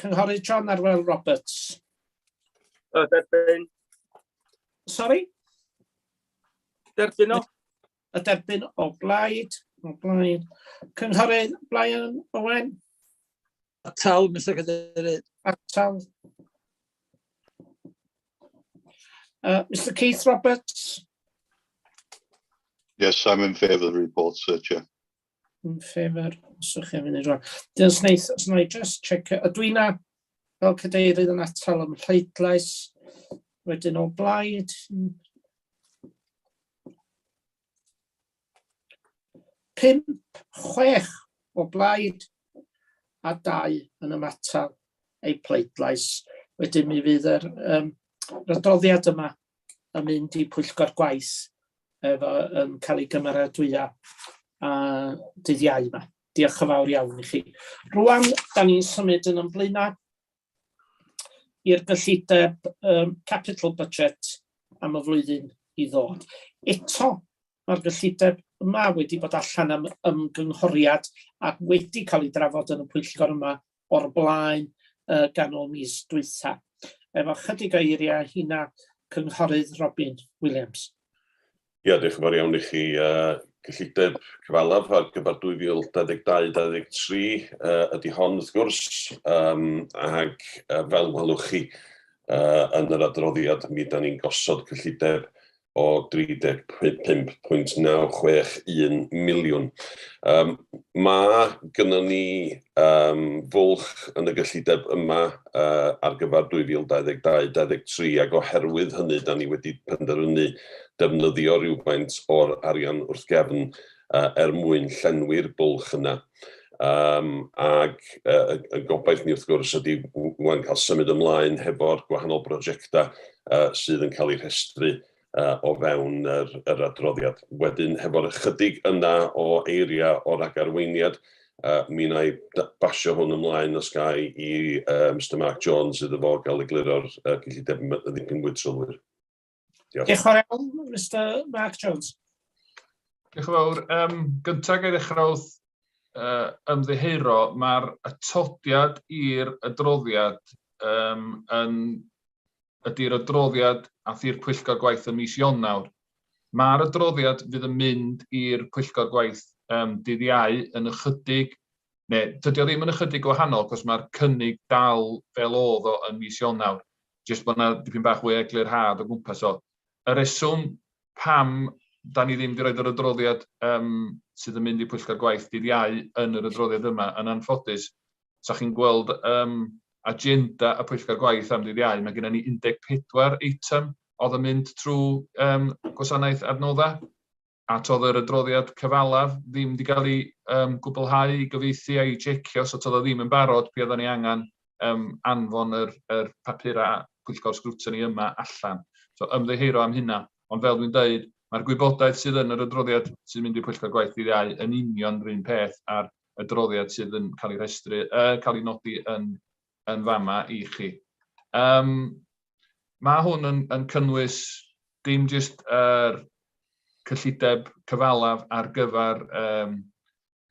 Cynghorydd John Arwel Roberts. O, derbyn. Sorry? Derbyn o. Y derbyn o blaid. O blaid. Cynghorydd Brian Owen. Atal, Mr Cadeirydd. Atal. Mr Keith Roberts? Yes, I'm in favour of the report, Sir Chair. In favour. Os ydych chi'n mynd rwan. Dyn wneith, os wna i just check. Ydw i na fel cadeirydd yn atal ym mhleidlais wedyn o blaid? 5, 6 o blaid a 2 yn ymatal eu pleidlais. Wedyn mi fydd yr, um, yr adroddiad yma yn mynd i pwyllgor gwaith efo yn cael ei gymeradwyo a dydd Iau yma. Diolch yn fawr iawn i chi. Rwan, da ni'n symud yn ymlaenau i'r gyllideb um, capital budget am y flwyddyn i ddod. Eto, mae'r gyllideb yma wedi bod allan am ymgynghoriad ac wedi cael ei drafod yn y pwyllgor yma o'r blaen uh, ganol mis dwytha. Efo chydig o eiriau hynna, Cynghorydd Robin Williams. Ia, diolch yn fawr iawn i chi. Uh, cyllideb cyfalaf ar gyfer 2022-2023 uh, ydy hon, wrth gwrs, um, ac uh, fel welwch chi uh, yn yr adroddiad, mi da ni'n gosod cyllideb o 35.961 miliwn. Um, mae gynnon ni um, fwlch yn y gyllideb yma uh, ar gyfer 2022-2023 ac oherwydd hynny, da ni wedi penderfynu defnyddio rhywfaint o'r arian wrth gefn uh, er mwyn llenwi'r bwlch yna. Um, ac uh, y gobaith ni wrth gwrs ydy wan cael symud ymlaen hefo'r gwahanol brosiectau uh, sydd yn cael eu rhestru uh, o fewn yr, yr adroddiad. Wedyn, hefo'r ychydig yna o eiriau o'r ragarweiniad, uh, mi wna i basio hwn ymlaen os gai i uh, Mr Mark Jones iddo fo gael egluro'r uh, gyllideb yn ddipyn mwy trylwyr. Diolch. Diolch yn fawr iawn, Mr Mark Jones. Diolch yn fawr. Um, gyntaf gael ddechrau wrth uh, ymddiheuro, mae'r atodiad i'r adroddiad um, yn ydy'r adroddiad ath i'r Pwyllgor Gwaith ym mis Ionawr. Mae'r adroddiad fydd yn mynd i'r Pwyllgor Gwaith um, dydd Iau yn ychydig, neu tydi o ddim yn ychydig gwahanol, cos mae'r cynnig dal fel oedd o yn mis Ionawr, jyst bod yna dipyn bach fwy o eglurhad o gwmpas o. Y reswm pam da ni ddim wedi rhoi yr adroddiad um, sydd yn mynd i'r Pwyllgor Gwaith dydd Iau yn yr adroddiad yma, yn anffodus, sa chi'n gweld um, agenda y Pwyllgor Gwaith am ddydd Iau, mae gennym ni 14 eitem oedd yn mynd trwy um, gwasanaeth adnoddau, a toedd yr adroddiad cyfalaf ddim wedi cael ei um, gwblhau i gyfieithu a'i checio, so toedd o ddim yn barod pryd oedden ni angen um, anfon yr, yr papurau pwyllgor sgrwtini yma allan. So ymddiheuro am hynna, ond fel dwi'n dweud, mae'r gwybodaeth sydd yn yr adroddiad sy'n mynd i'r pwyllgor gwaith dydd Iau yn union yr un peth a'r adroddiad sydd yn cael ei rhestru, uh, cael ei nodi yn, yn fama i chi. Um, mae hwn yn, yn cynnwys dim jyst yr cyllideb cyfalaf ar gyfer um,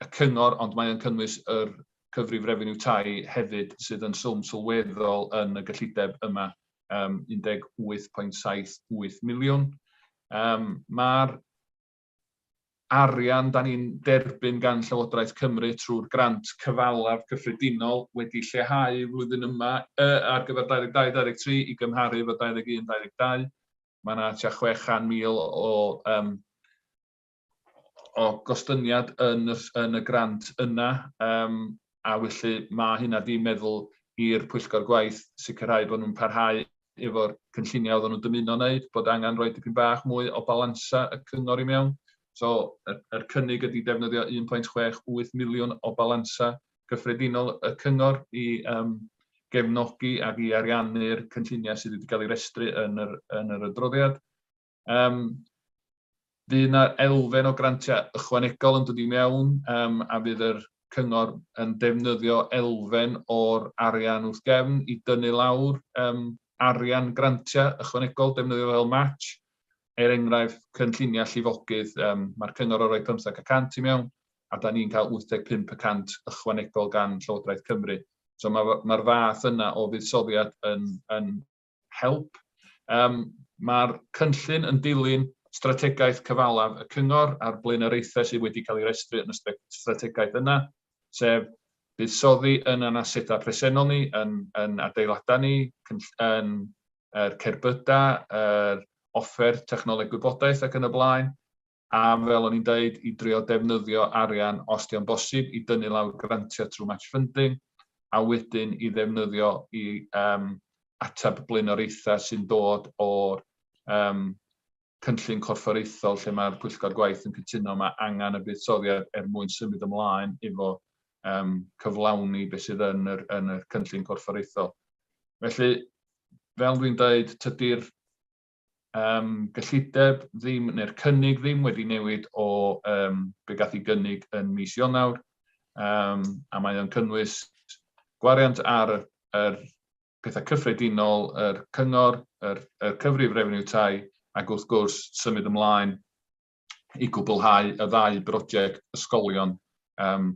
y cyngor, ond mae o'n cynnwys yr cyfrif refeniw tai hefyd sydd yn swm sylweddol yn y gyllideb yma, um, 18.78 miliwn. Um, Mae'r arian da ni'n derbyn gan Llywodraeth Cymru trwy'r grant cyfalaf cyffredinol wedi lleihau flwyddyn yma uh, ar gyfer 22-23 i gymharu efo 21-22. Mae yna tua 600,000 o, um, o gostyniad yn y, yn y grant yna, um, a felly mae hynna di meddwl i'r pwyllgor gwaith sicrhau bod nhw'n parhau efo'r cynlluniau oedden nhw'n dymuno wneud, bod angen rhoi dipyn bach mwy o balansau y cyngor i mewn. So, yr, yr cynnig ydy defnyddio 1.68 miliwn o balansau gyffredinol y cyngor i um, gefnogi ac i ariannu'r cynlluniau sydd wedi cael ei restru yn yr, yn yr adroddiad. Um, fydd yna elfen o grantiau ychwanegol yn dod i mewn um, a fydd yr cyngor yn defnyddio elfen o'r arian wrth gefn i dynnu lawr um, arian grantiau ychwanegol, defnyddio fel match. Er enghraifft, cynlluniau llifogydd, um, mae'r cyngor o roi 15% i mewn, a da ni'n cael 85% ychwanegol gan Llywodraeth Cymru. So mae'r ma fath yna o fuddsoddiad yn, yn help. Um, Mae'r cynllun yn dilyn strategaeth cyfalaf y cyngor a'r blaenoriaethau sydd wedi cael ei restru yn y strategaeth yna, sef buddsoddi yn ein asedau presennol ni, yn, yn adeiladau ni, yn yr cerbydau, yr offer technoleg gwybodaeth ac yn y blaen, a fel o'n i'n deud, i drio defnyddio arian os 'di o'n bosib i dynnu lawr grantiau trwy match funding, a wedyn i ddefnyddio i um, ateb blaenoriaethau sy'n dod o'r um, cynllun corfforaethol lle mae'r pwyllgor gwaith yn cytuno mae angen y buddsoddiad er mwyn symud ymlaen efo um, cyflawni beth sydd yn yr, yn yr cynllun corfforaethol. Felly, fel dwi'n dweud, tydi'r um, gyllideb ddim, neu'r cynnig ddim wedi newid o um, be gath ei gynnig yn mis Ionawr, um, a mae o'n cynnwys gwariant ar yr pethau cyffredinol, yr cyngor, yr, yr cyfrif refeniw tai, ac wrth gwrs symud ymlaen i gwblhau y ddau brosiect ysgolion um,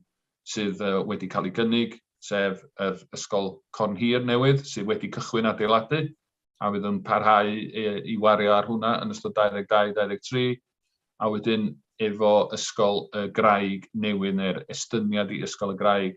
sydd uh, wedi cael ei gynnig, sef yr Ysgol Corn Hir newydd sydd wedi cychwyn adeiladu a fydd yn parhau i, i wario ar hwnna yn ystod 22-23, a wedyn efo Ysgol y Graig newydd neu'r estyniad i Ysgol y Graig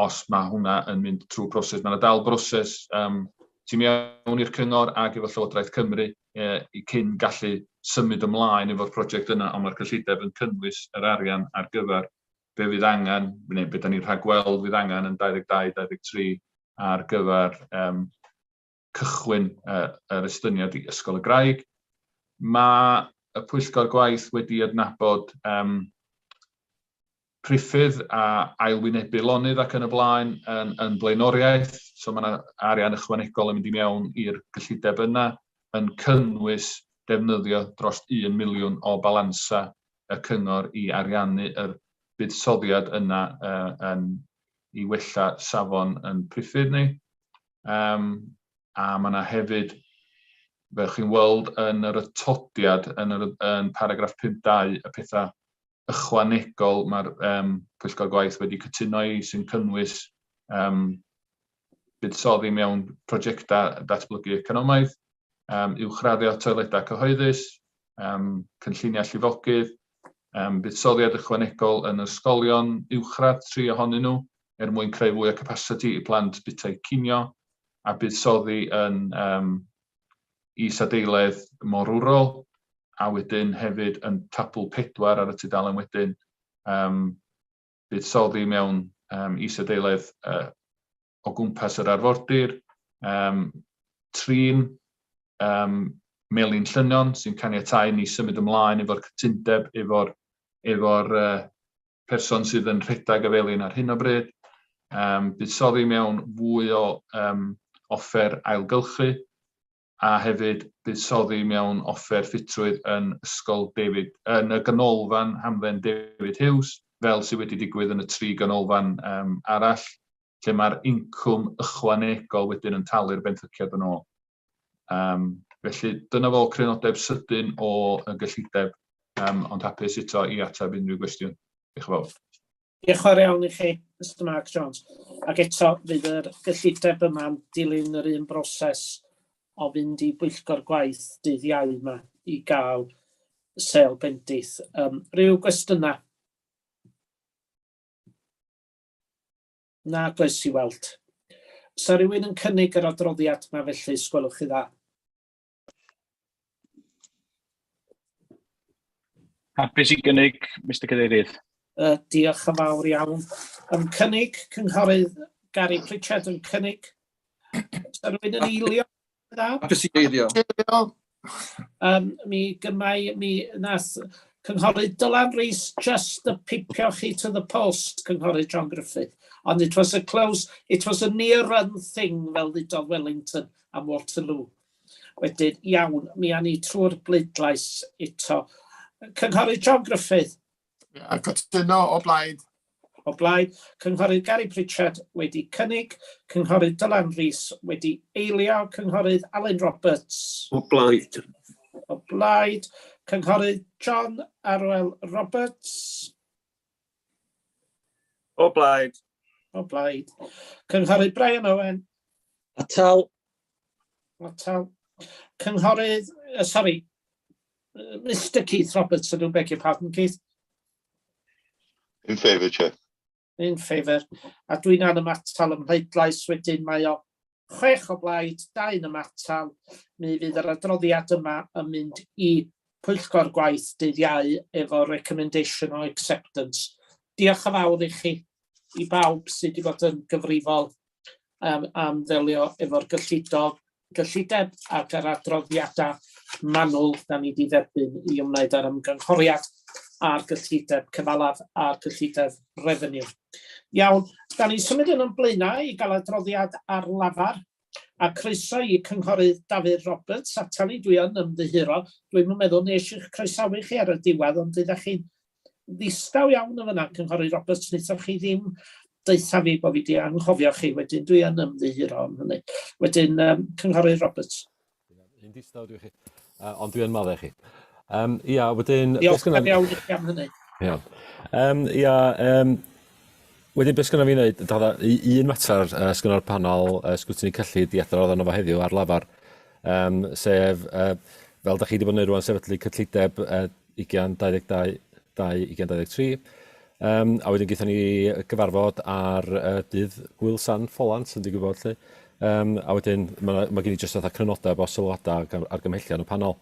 os mae hwnna yn mynd trwy broses. Mae yna dal broses um, tu mewn i'r cyngor ac efo Llywodraeth Cymru e, i cyn gallu symud ymlaen efo'r prosiect yna, ond mae'r cyllideb yn cynnwys yr arian ar gyfer be fydd angen, neu be da ni'n rhagweld fydd angen yn 22-23 ar gyfer um, cychwyn uh, yr estyniad i Ysgol y Graig. Mae y pwyllgor gwaith wedi adnabod um, priffydd a ailwynebu lonydd ac yn y blaen yn, yn blaenoriaeth, so mae yna arian ychwanegol yn mynd i mewn i'r gyllideb yna, yn cynnwys defnyddio dros 1 miliwn o balansa y cyngor i ariannu yr buddsoddiad yna uh, yn, i wella safon yn priffydd ni. Um, a mae yna hefyd, fel chi'n weld yn yr atodiad, yn, yr, yn paragraff 5.2, y pethau ychwanegol mae'r um, Pwyllgor Gwaith wedi cytuno i sy'n cynnwys um, buddsoddi mewn prosiectau datblygu economaidd, um, uwchraddio toiledau cyhoeddus, um, cynlluniau llifogydd, um, buddsoddiad ychwanegol yn ysgolion uwchradd, tri ohonyn nhw, er mwyn creu fwy o capasiti i plant bwytau cinio, a buddsoddi yn um, isadeiledd morwrol, a wedyn hefyd yn tabl 4 ar y tudalen wedyn, um, buddsoddi mewn um, isadeiledd uh, o gwmpas yr arfordir, um, trin um, melin llynion sy'n caniatáu ni symud ymlaen efo'r cytundeb efo'r efo uh, person sydd yn rhedeg y felin ar hyn o bryd, um, buddsoddi mewn fwy o um, offer ailgylchu, a hefyd buddsoddi mewn offer ffitrwydd yn Ysgol David, yn y ganolfan hamdden David Hughes, fel sydd wedi digwydd yn y tri ganolfan um, arall, lle mae'r incwm ychwanegol wedyn yn talu'r benthyciad yn ôl. Um, felly dyna fo crynodeb sydyn o y gyllideb, um, ond hapus eto i ateb unrhyw gwestiwn. Diolch yn fawr. Diolch yn fawr iawn i chi, Mr Mark Jones. Ac eto, fydd yr gyllideb yma'n dilyn yr un broses o fynd i bwyllgor gwaith dydd Iau yma i gael sêl bendith. Um, rhyw gwestiynau? Na, does i weld. Sa rhywun yn cynnig yr adroddiad yma felly, sgwelwch chi dda? Hapus i gynnig, Mr Cadeirydd. Uh, diolch yn fawr iawn. Yn cynnig, cynghorydd Gary Pritchard yn cynnig. Sa rhywun yn eilio? Hapus i eilio. Um, mi gymau, mi nath cynghorydd Dylan Rees just y pipio chi to the post, cynghorydd John Griffith. Ond it was a close, it was a near run thing fel ddudodd Wellington am Waterloo. Wedyn, iawn, mi a ni trwy'r bleidlais eto. Cynghorydd John Griffith. Ia, cytuno o blaid. O blaid. Cynghorydd Gary Pritchard wedi cynnig. Cynghorydd Dylan Rees wedi eilio. Cynghorydd Alun Roberts. O blaid. O blaid. Cynghorydd John Arwel Roberts. O blaid. O blaid. Cynghorydd Brian Owen. Atal. Atal. Cynghorydd, uh, sorry, Mr Keith Roberts, I do beg your pardon, Keith. In favour, Chair. In favour. A dwi'n anymatal ym mhleidlais wedyn mae o. 6 o blaid, 2 yn ymatal. Mi fydd yr adroddiad yma yn mynd i Pwyllgor Gwaith dydd Iau efo recommendation o acceptance. Diolch yn fawr i chi, i bawb sydd wedi bod yn gyfrifol um, am ddelio efo'r gyllido, gyllideb ac yr adroddiadau manwl da ni wedi dderbyn i ymwneud â'r ymgynghoriad a'r gyllideb cyfalaf a'r gyllideb revenue. Iawn, da ni'n symud yn blaenau i gael adroddiad ar lafar a croeso i Cynghorydd Dafydd Roberts ata ni, dwi yn ymddiheuro, dwi'm yn meddwl nes i'ch croesawu chi ar y diwedd, ond ydych chi'n ddistaw iawn yn fyna, Cynghorydd Roberts, wnaethoch chi ddim deutha fi bod fi wedi anghofio chi, wedyn dwi yn ymddiheuro am hynny. Wedyn, Cynghorydd Roberts. Un distaw dwi chi, ond dwi yn maddau chi. Ia, wedyn... Diolch yn iawn i chi am hynny. Iawn. Ia, wedyn beth sgynna fi wneud, dada, un mater sgynna'r panel sgrwtini cyllid i adrodd arno fo heddiw ar lafar, sef, fel da chi wedi bod yn neud rwan, sefydlu cyllideb 2022, 2023. A wedyn gaethon ni gyfarfod ar dydd Gwyl San Ffolant yn digwydd bod 'lly. A wedyn ma' ma' gen i jyst fatha crynodeb o sylwadau ac argymhellion y panel.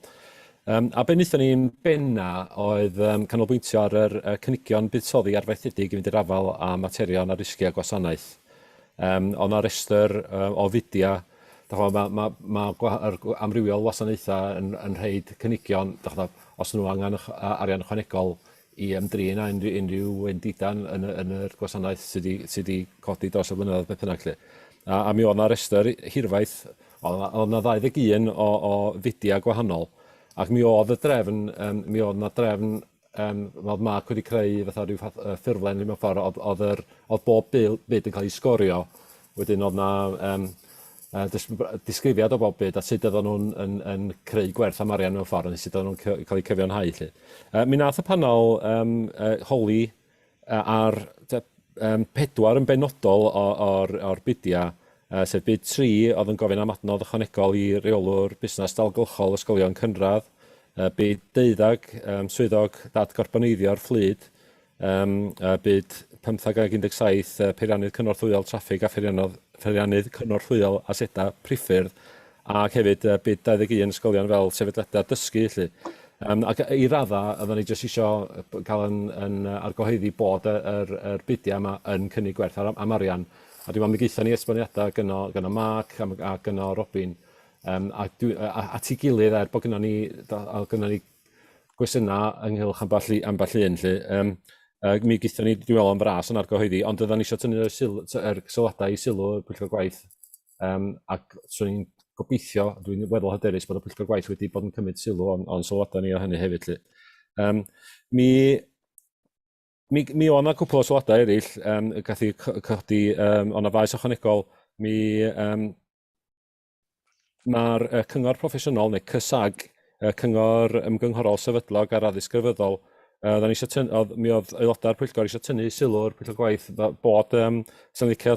A be wnaethon ni'n benna oedd canolbwyntio ar yr cynigion buddsoddi arfaethedig i fynd i'r afael â materion a risgiau gwasanaeth. Oedd 'na restr o fidiau, dach ch'mod, ma' ma' ma' gwa- yr amrywiol wasanaethau yn yn rhoid cynigion, dach ch'mod, os nhw angen arian ychwanegol i ymdrin â unrhyw, unrhyw wendidau yn, yn, yn yr gwasanaeth sydd wedi, sy wedi codi dros y blynyddoedd beth bynnag 'lly. A mi oedd 'na restr hirfaith, oedd 'na 21 o fudiau gwahanol, ac mi oedd y drefn, mi oedd 'na drefn, oedd Mark wedi creu fatha rhyw fath, ffurflen mewn ffordd, oedd, oedd, yr, oedd bob byd yn cael ei sgorio, wedyn oedd 'na disgrifiad o bob byd a sut oedden nhw'n yn, yn creu gwerth am arian mewn ffordd, neu sut oedden nhw'n cael eu cyfiawnhau 'lly. Mi nath y panel holi ar 4 yn benodol o'r, or bidiau, sef bid 3 oedd yn gofyn am adnodd ychwanegol i reolwr busnes dalgylchol ysgolion cynradd, bid 12 swyddog datgarboneiddio'r fflyd, bid 15 ag 17 peiriannydd cynorthwyol traffig a pheiriannydd cynorthwyol asedau priffyrdd, ac hefyd bid 21 ysgolion fel sefydliadau dysgu 'lly. Ac i raddau, oedden ni jyst isio cael yn, yn argyhoeddi bod y, yr, yr bidiau yma yn cynnig gwerth am, am arian. A dwi'n meddwl mi gaethon ni esboniadau gynno, gynno Mark a, a gynno Robin, a, dwi, a, at ei gilydd, er bod gynno ni, gynno ni gwestiynau ynghylch ambell, i, ambell un, 'lly. Mi gaethon ni, dwi'n meddwl, yn fras yn argyhoeddi, ond oedden ni eisiau tynnu yr, syl, yr sylwadau i sylw y Pwyllgor Gwaith, ac swn i'n gobeithio, dwi'n weddol hyderus bod y Pwyllgor Gwaith wedi bod yn cymryd sylw o'n sylwadau ni o hynny hefyd, 'lly. Mi oedd 'na cwpl o sylwadau eraill gath eu codi, oedd 'na faes ychwanegol, mi mae'r cyngor proffesiynol, neu CYSAG, y cyngor ymgynghorol sefydlog ar addysg grefyddol, oedden ni eisiau tyn-, oedd, mi oedd aelodau'r pwyllgor eisiau tynnu sylw'r pwyllgor gwaith bod, sy'n licio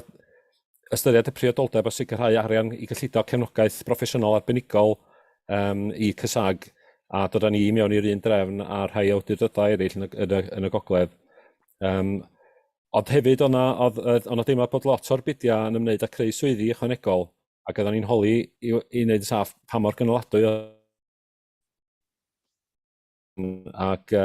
ystyried y priodoldeb o sicrhau arian i gyllido cefnogaeth broffesiynol arbenigol i CYSAG a dod â ni mewn i'r un drefn â rhai awdurdodau eraill yn y, yn y, yn y gogledd. Ond hefyd oedd 'na oedd oedd oedd 'na deimlad bod lot o'r bidiau yn ymwneud â creu swyddi ychwanegol, ac oedden ni'n holi i i wneud yn saff pa mor gynaladwy ac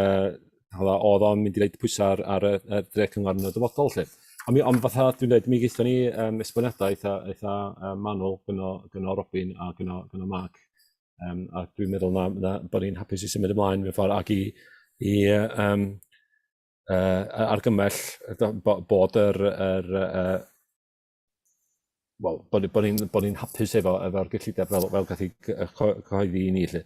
oedd o'n mynd i roid pwysau ar y y dreth cyngor yn y dyfodol 'lly. Ond mi ond fatha dwi'n dweud, mi gaethon ni esboniadau eitha eitha manwl gynno gynno Robin a gynno gynno Mark. A dwi'n meddwl na na bod ni'n hapus i symud ymlaen mewn ffordd ac i argymell bod yr yr wel, bod ni'n bod ni'n hapus efo'r gyllideb fel gath ei cyhoeddi i ni 'lly.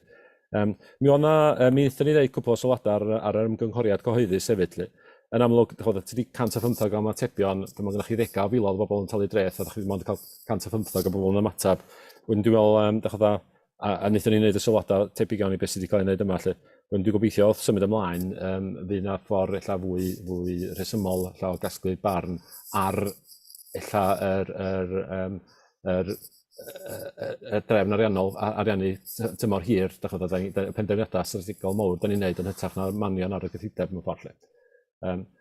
Mi oedd 'na, mi wnaethon ni ddeud cwpl o sylwadau ar yr ymgynghoriad cyhoeddus hefyd 'lly. Yn amlwg, dach ch'mod, ti 'di 115 o ymatebion, pan ma' gennych chi ddegau o filoedd o bobl yn talu dreth a dach chi mond yn cael 115 o bobl yn ymateb. Wedyn dwi'n meddwl, dach ch'mod, a wnaethon ni wneud y sylwadau tebyg iawn i beth sydd wedi cael ei wneud yma 'lly. Wedyn dwi'n gobeithio wrth symud ymlaen, fydd 'na ffordd ella fwy, fwy rhesymol ella o gasglu barn ar ella yr, yr, yr, y drefn ariannol, ariannu tymor hir, dach ch'mod, y penderfyniadau strategol mawr da ni'n neud yn hytrach na'r manion ar y gyllideb mewn ffordd 'lly.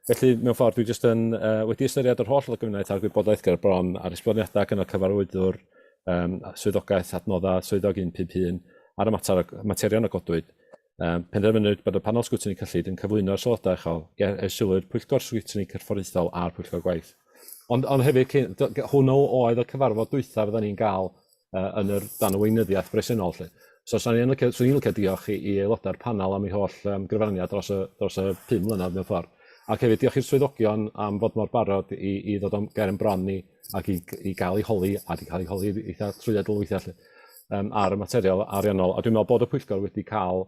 Felly, mewn ffordd, dwi jyst yn wedi ystyried yr holl ddogfennaeth a'r gwybodaeth ger bron a'r esboniadau gan y cyfarwyddwr. swyddogaeth adnoddau swyddog 151 ar y mater, materion a godwyd. Penderfynwyd bod y panel sgwtini cyllid yn cyflwyno'r sylwadau uchel er sylw'r pwyllgor sgwtini corfforaethol a'r pwyllgor gwaith. Ond, ond hefyd, hwnnw oedd y cyfarfod dwytha fydda ni'n gael yn yr, dan y weinyddiaeth bresennol. Lle. So, swn i'n licio, swn i'n licio diolch i aelodau'r panel am eu holl gyfraniad dros y, dros y 5 mlynedd mewn ffordd. Ac hefyd diolch i'r swyddogion am fod mor barod i ddod o'n ger yn bron ni ac i gael ei holi, a di cael ei holi eitha trwyadl weithiau lle, ar y material ariannol. A dwi'n meddwl bod y pwyllgor wedi cael,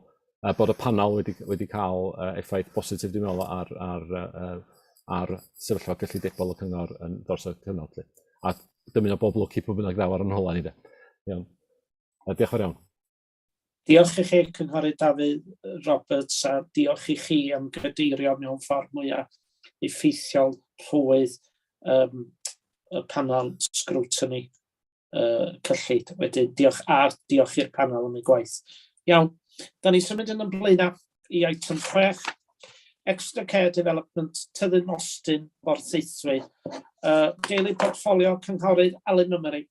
bod y panel wedi cael effaith bositif, dwi'n meddwl, ar sefyllfa gyllidebol y cyngor yn dros y cyfnod. Lle. A dymuno bob lwc i pwy bynnag ddaw ar yn hola ni de. Iawn. A diolch yn fawr iawn. Diolch i chi, Cynghorydd Dafydd Roberts, a diolch i chi am gadeirio mewn ffordd mwyaf effeithiol rhwydd y panel scrutiny cyllid. Wedyn, diolch, a diolch i'r panel am ei gwaith. Iawn, da ni symud yn ymlaen i eitem 6, Extra Care Development, Tyddyn Mostyn, Porthaethwy. Daily Portfolio, Cynghorydd Alun Mummery.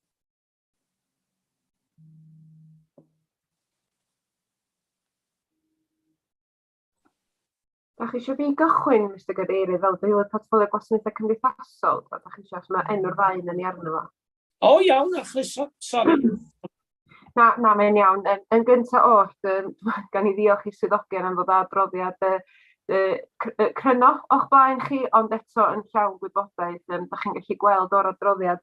Da chi eisiau fi gychwyn, Mr Gadeirydd, fel deulu portffolio gwasanaethau cymdeithasol? Da chi eisiau, os mae enw'r ddau yn ni arno fo. O, iawn, a chroeso, sori. Na, na, mae'n iawn. Yn gyntaf oll, gan i ddiolch i swyddogion am ddod â adroddiad cryno o'ch blaen chi, ond eto yn llawn gwybodaeth. Da chi'n gallu gweld o'r adroddiad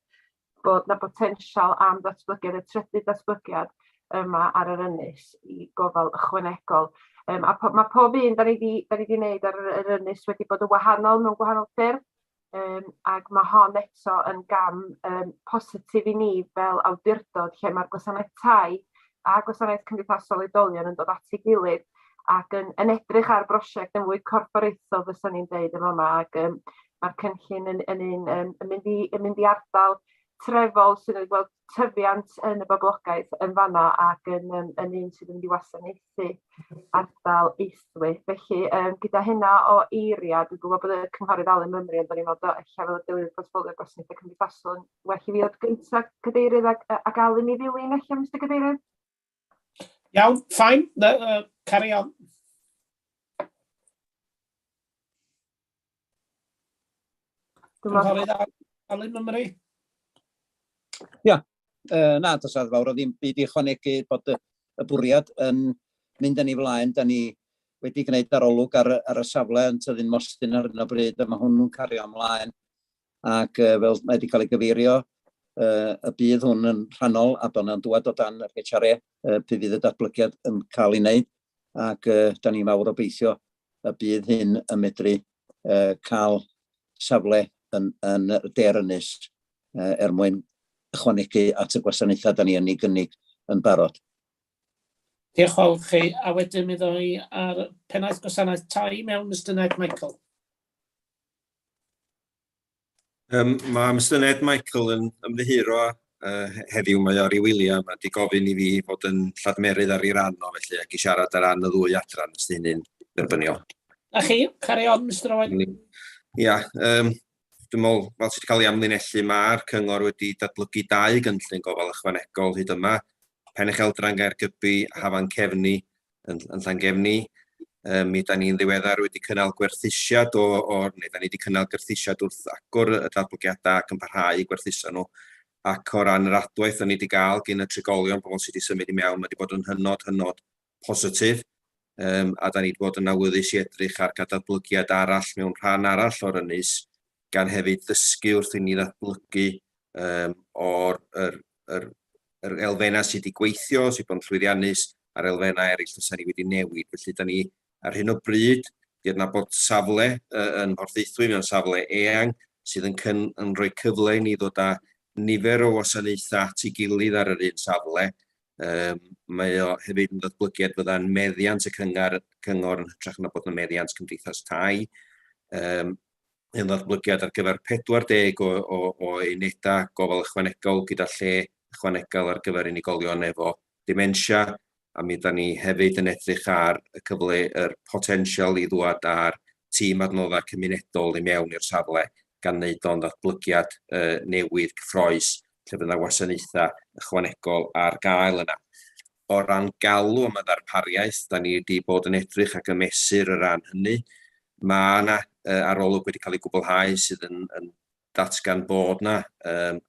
bod 'na botensial am ddatblygiad, y trydydd datblygiad yma ar yr ynys i gofal ychwanegol. A mae pob un da ni wedi da ni 'di wneud ar yr ynys wedi bod yn wahanol mewn gwahanol ffyrdd, ac mae hon eto yn gam positif i ni fel awdurdod lle mae'r gwasanaeth tai a gwasanaeth cymdeithasol oedolion yn dod at ei gilydd ac yn edrych ar brosiect yn fwy corfforaethol fysa ni'n deud yn fama, ac mae'r cynllun yn un yn mynd i ardal trefol sydd wedi gweld tyfiant yn y boblogaeth yn fanna ac yn un sydd yn mynd i wasanaethu ardal Aethwy. Felly gyda hynna o eiriau, dwi'n gwybod bod y Cynghorydd Alun Mymru yn dod i fod o ella fel y deilydd portffolio gwasanaethau cymdeithasol yn well i fi ddod gyntaf, Cadeirydd, ac Alun i ddilyn ella, Mr Cadeirydd? Iawn, fine, carry on. Cynghorydd Alun Mymru. Ia, na, does 'na fawr o ddim byd i ychwanegu bod y bwriad yn mynd yn ei flaen. Da ni wedi gwneud arolwg ar y safle yn Tyddyn Mostyn ar hyn o bryd, a mae hwnnw'n cario ymlaen. Ac fel mae wedi cael ei gyfeirio, y bydd hwn yn rhannol a bod yna'n dŵad o dan yr HRA pryd fydd y datblygiad yn cael ei wneud. Ac da ni mawr obeithio y bydd hyn yn medru cael safle yn y De'r Ynys er mwyn ychwanegu at y gwasanaethau da ni yn ei gynnig yn barod. Diolch fawr chi. A wedyn mi ddoi ar Pennaeth Gwasanaeth Tai mewn, Mr Ned Michael. Mae Mr Ned Michael yn ymddiheuro heddiw, mae o ar ei wyliau, mae wedi gofyn i fi fod yn lladmerydd ar ei ran o felly ac i siarad ar ran y ddwy adran os 'di hynny'n dderbyniol. Na chi, carry on Mr Owen. Ia, dwi'n meddwl, fel sydd wedi cael ei amlinellu, mae'r cyngor wedi datblygu dau gynllun gofal ychwanegol hyd yma, Pen-ucheldra'n Gaergybi a Hafan Cefni yn Llangefni. Mi da ni'n ddiweddar wedi cynnal gwerthusiad o, o neu da ni wedi cynnal gwerthusiad wrth agor y datblygiadau ac yn parhau i gwerthuso nhw. Ac o ran yr adwaith o'n ni wedi gael gyn y trigolion, pobl sydd wedi symud i mewn, mae wedi bod yn hynod, hynod positif. A da ni wedi bod yn awyddus i edrych ar gael datblygiad arall mewn rhan arall o'r ynys, gan hefyd ddysgu wrth i ni ddatblygu o'r yr, yr, yr elfennau sydd wedi gweithio, sydd wedi bod yn llwyddiannus, a'r elfennau eraill fysa ni wedi newid. Felly, da ni ar hyn o bryd wedi adnabod safle yn Mhorthaethwy, mewn safle eang, sydd yn rhoi cyfle i ni ddod â nifer o wasanaethau at ei gilydd ar yr un safle. Mae o hefyd yn ddatblygiad fydda'n meddiant y cyngor, cyngor yn hytrach na bod yn meddiant cymdeithas tai. Yn ddatblygiad ar gyfer 40 o unedau gofal ychwanegol gyda lle ychwanegol ar gyfer unigolion efo dementia, a mi ydan ni hefyd yn edrych ar y cyfle, yr potensial i ddwad â'r tîm adnoddau cymunedol i mewn i'r safle, gan wneud o'n ddatblygiad newydd cyffrous. lle fydd yna wasanaethau ychwanegol ar gael yna. O ran galw am y ddarpariaeth, da ni wedi bod yn edrych ac yn mesur o ran hynny. Mae yna uh, arolwg wedi cael ei gwblhau sydd yn, yn datgan bod yna um,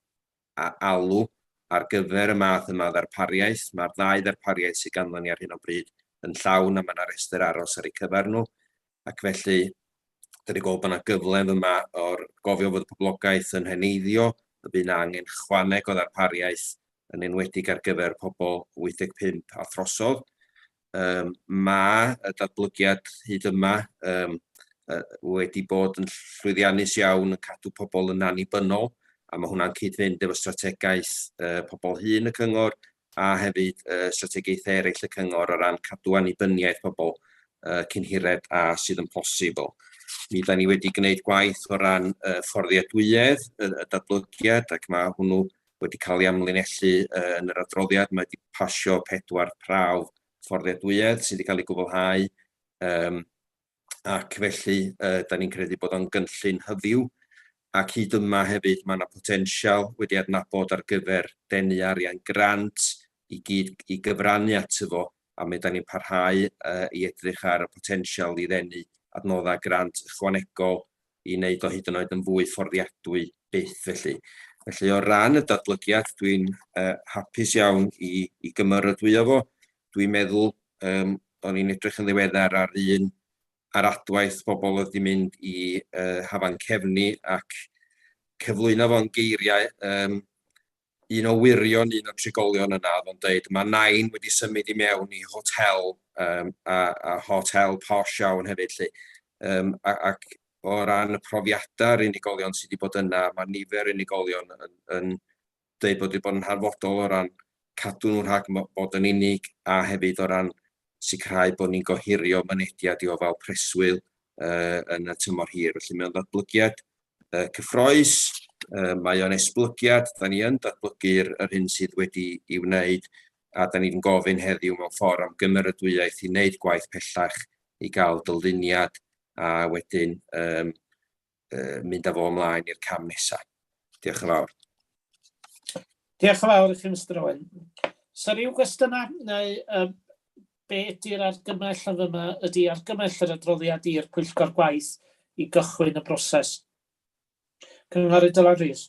alw ar gyfer y math yma o ddarpariaeth. Mae'r ddau ddarpariaeth sydd ganddo ni ar hyn o bryd yn llawn a mae yna restr aros ar eu cyfer nhw. Ac felly, dyn ni'n gweld bod yna gyfle yma o'r gofio fod y poblogaeth yn heneiddio, y bydd yna angen chwaneg o ddarpariaeth yn enwedig ar gyfer pobl 85 a throsodd. Um, mae y datblygiad hyd yma um, uh, wedi bod yn llwyddiannus iawn yn cadw pobl yn annibynnol, a mae hwnna'n cyd-fynd efo strategaeth uh, pobl hŷn y cyngor a hefyd uh, strategaethau eraill y cyngor o ran cadw annibyniaeth pobl uh, cyn hired a sydd yn posibl. Mi da ni wedi gwneud gwaith o ran uh, fforddiadwyedd y, y datblygiad ac mae hwnnw wedi cael ei amlinellu uh, yn yr adroddiad. Mae wedi pasio pedwar prawf fforddiadwyedd sydd wedi cael ei gwblhau um, ac felly uh, da ni'n credu bod o'n gynllun hyfyw ac hyd yma hefyd mae yna potensial wedi adnabod ar gyfer denu arian grant i gyd i gyfrannu ato fo a mi da ni'n parhau uh, i edrych ar y potensial i ddenu adnoddau grant ychwanegol i wneud o hyd yn oed yn fwy fforddiadwy byth felly. Felly o ran y datblygiad, dwi'n uh, hapus iawn i, i gymeradwyo fo. Dwi'n meddwl, um, o'n i'n edrych yn ddiweddar ar un ar adwaith bobl oedd wedi mynd i uh, Hafan Cefni ac cyflwyno fo'n geiriau um, un o wyrion un o'r trigolion yna oedd o'n deud mae nain wedi symud i mewn i hotel um, a, a hotel posh iawn hefyd 'lly. Um, a, ac o ran y profiadau'r unigolion sydd wedi bod yna, mae nifer unigolion yn, yn dweud bod wedi bod yn hanfodol o ran cadw nhw rhag bod yn unig a hefyd o ran sicrhau bod ni'n gohirio mynediad i ofal preswyl uh, yn y tymor hir. Felly mae'n ddatblygiad uh, cyffroes, uh, mae o'n esblygiad, da ni yn datblygu'r yr hyn sydd wedi ei wneud a da ni'n gofyn heddiw mewn ffordd am gymeradwyaeth i wneud gwaith pellach i gael dyluniad a wedyn um, uh, mynd â fo ymlaen i'r cam nesaf. Diolch yn fawr. Diolch yn fawr i chi, Mr Owen. So rhyw gwestiynau neu um, be ydy'r argymell yn fyma ydy argymell yr adroddiad i'r Pwyllgor Gwaith i gychwyn y broses. Cynghorydd Dylan Rees.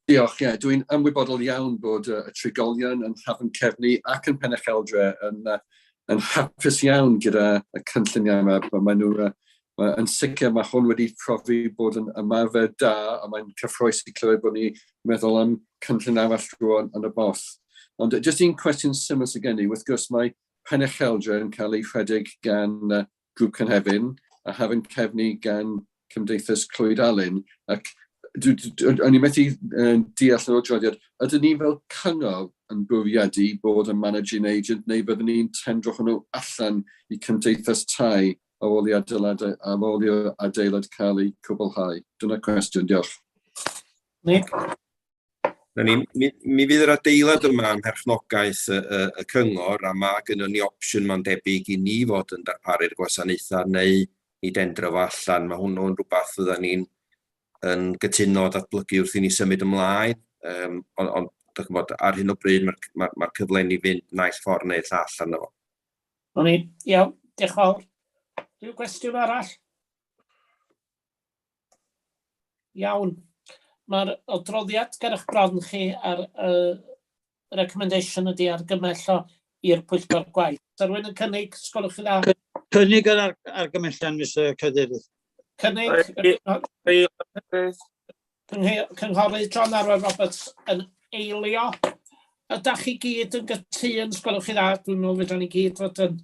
Diolch, ie. Dwi'n ymwybodol iawn bod y trigolion yn Hafan Cefni ac yn Penycheldre yn, yn hapus iawn gyda y cynlluniau yma. Mae nhw, mae, yn sicr mae hwn wedi profi bod yn ymarfer da a mae'n cyffroes i clywed bod ni meddwl am cynllun arall rwan yn y both. Ond jyst un cwestiwn syml sydd gen i, wrth gwrs mae Penycheldre yn cael ei rhedeg gan uh, Grŵp Cynhefin a Hafan Cefni gan Cymdeithas Clwyd Alun, ac o'n i'n methu deall yr adroddiad, ydyn ni fel cyngor yn bwriadu bod yn managing agent neu byddwn ni'n tendro hwnnw allan i Cymdeithas Tai ar ôl i adeilad, ar ôl i'r adeilad cael ei cwblhau? Dyna cwestiwn, diolch. Nick? Na ni, mi, mi fydd yr adeilad yma ym mherchnogaeth y, y, y cyngor a mae gynnon ni opsiwn mae'n debyg i ni fod yn darparu'r gwasanaethau neu i dendro fo allan. Mae hwnnw'n rhywbeth fydda ni'n yn gytuno datblygu wrth i ni symud ymlaen. Um, ond, on, dych chi'n bod, ar hyn o bryd mae'r mae, mae cyfle i ni fynd naill ffordd neu'r llall arno fo. O'n i, iawn, diolch fawr. Rhyw gwestiwn arall? Iawn. Mae'r adroddiad ger eich bron chi ar uh, recommendation ydy argymell o i'r pwyllgor gwaith. Sa rhywun yn cynnig, sgolwch chi dda? Cynnig yr ar argymellion, Mr Cadeirydd. Cynnig. Cynghorydd John Arwel Roberts yn eilio. Ydach chi gyd yn gytûn, sgwelwch chi dda, dwi'n meddwl fedra ni gyd fod yn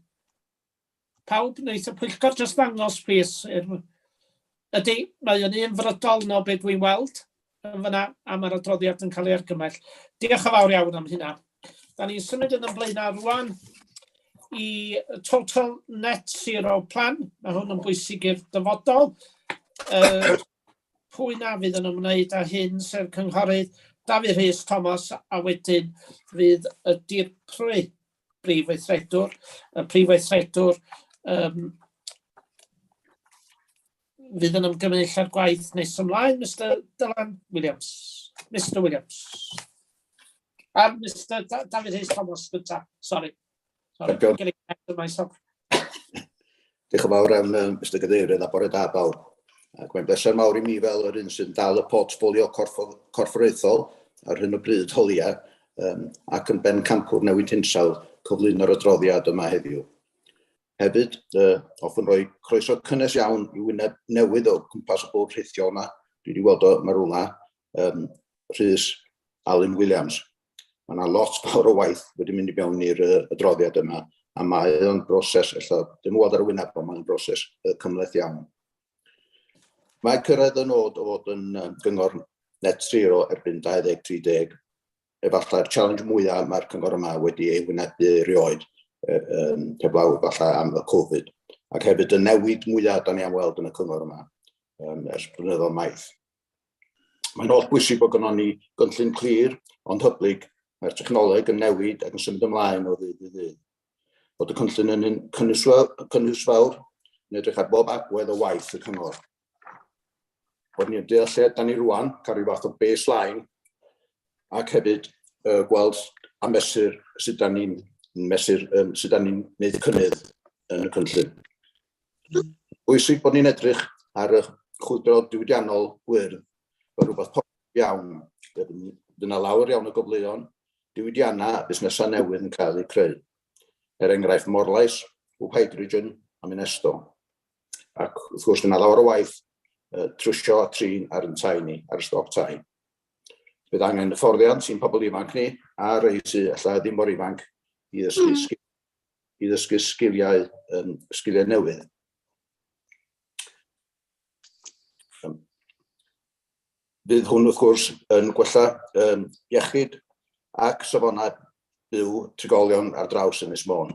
Pawb, wneith y pwyllgor jyst ddangos, plîs. Ydy, mae o'n un frydol no be dwi'n weld yn fyna, a mae'r adroddiad yn cael ei argymell. Diolch yn fawr iawn am hynna. Da ni'n symud yn ymlaen rwan i Total Net Zero Plan. Mae hwn yn bwysig i'r dyfodol. Uh, pwy na fydd yn ymwneud â hyn, sef cynghorydd Dafydd Rhys Thomas, a wedyn fydd y dirprwy brif weithredwr, y prif weithredwr um, Fydd yn ymgymryd â'r gwaith nes ymlaen, Mr Dylan Williams. Mr Williams. A Mr David Hayes Thomas gynta, sorry. Sorry, getting ahead of myself. Diolch yn fawr am Mr Cadeirydd a bore da bawb. Ac mae'n bleser mawr i mi fel yr un sy'n dal y portffolio corfforaethol ar hyn o bryd holia ac yn bencampwr newid hinsawdd cyflwyno'r adroddiad yma heddiw. Hefyd, hoffwn roi croeso cynnes iawn i wyneb newydd o gwmpas y bwrdd rhithiol yma. Dwi wedi weld o yma rhywle, Rhys Alun Williams. Mae yna lot fawr o waith wedi mynd i mewn i'r adroddiad yma, a mae o'n broses, ella, dim yn weld ar y wyneb, ond mae'n broses cymhleth iawn. Mae cyrraedd y nod o fod yn gyngor net zero erbyn 2030, efallai'r challenge mwyaf mae'r cyngor yma wedi ei wynebu erioed, heblaw efallai am y Covid, ac hefyd y newid mwyaf da ni am weld yn y cyngor yma ers blynyddoedd maith. Mae'n holl bwysig bod gynnon ni gynllun clir ond hyblyg. Mae'r technoleg yn newid ac yn symud ymlaen o ddydd i ddydd. Bod y cynllun yn un cynhwysfawr, yn edrych ar bob agwedd o waith y cyngor. Bod ni'n deall lle da ni rwan, cael rhyw fath o baseline, ac hefyd gweld a mesur sut da ni'n mesur sut da ni'n gwneud cynnydd yn y cynllun. Bwysig bod ni'n edrych ar y chwyldro diwydiannol gwyrdd fel rhywbeth positif iawn. Dyna lawer iawn o gyfleoedd diwydiannau a busnesau newydd yn cael eu creu. Er enghraifft Morlais, Hwb Hydrogen a Minesto. Ac wrth gwrs dyna lawer o waith trwsio a trin ar yn tai ni, ar y stoc tai. Bydd angen hyfforddiant i'n pobl ifanc ni a rei sydd ella ddim mor ifanc i ddysgu i ddysgu sgiliau newydd. Bydd hwn wrth gwrs yn gwella iechyd ac safonau byw trigolion ar draws Ynys Môn.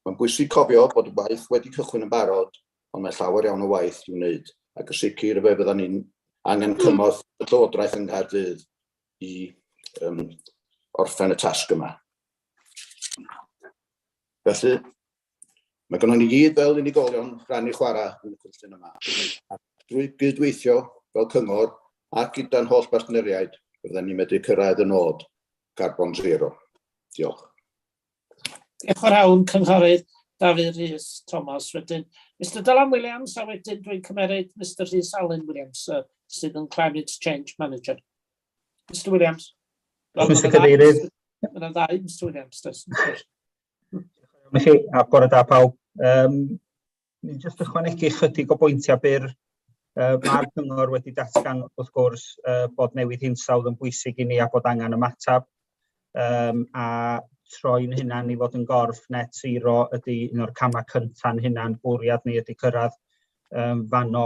Mae'n bwysig cofio bod y waith wedi cychwyn yn barod, ond mae llawer iawn o waith i'w wneud, ac yn sicr fe fyddan ni'n angen cymorth y Llywodraeth yng Nghaerdydd i orffen y tasg yma. Felly, mae gynnon ni gyd fel unigolion ran i chwarae yn y cynllun yma. A drwy gydweithio fel cyngor ac gyda'n holl bartneriaid, fydden ni'n medru cyrraedd y nod carbon zero. Diolch. Diolch yn fawr iawn, Cynghorydd Dafydd Rhys Thomas. Wedyn, Mr Dylan Williams, a wedyn dwi'n cymeryd Mr Rhys Alun Williams, sydd yn Climate Change Manager. Mr Williams. Mr Cadeirydd. Mae yna ddau Mr Williams, does? Iawn i chi, a bore da pawb. Ni jyst ychwanegu chydig o bwyntiau byr. Mae'r cyngor wedi datgan, wrth gwrs, bod newid hinsawdd yn bwysig i ni a bod angen ymateb. A troi'n hunan i fod yn gorff net zero ydy un o'r camau cynta'n hunan. Bwriad ni ydy cyrraedd fanno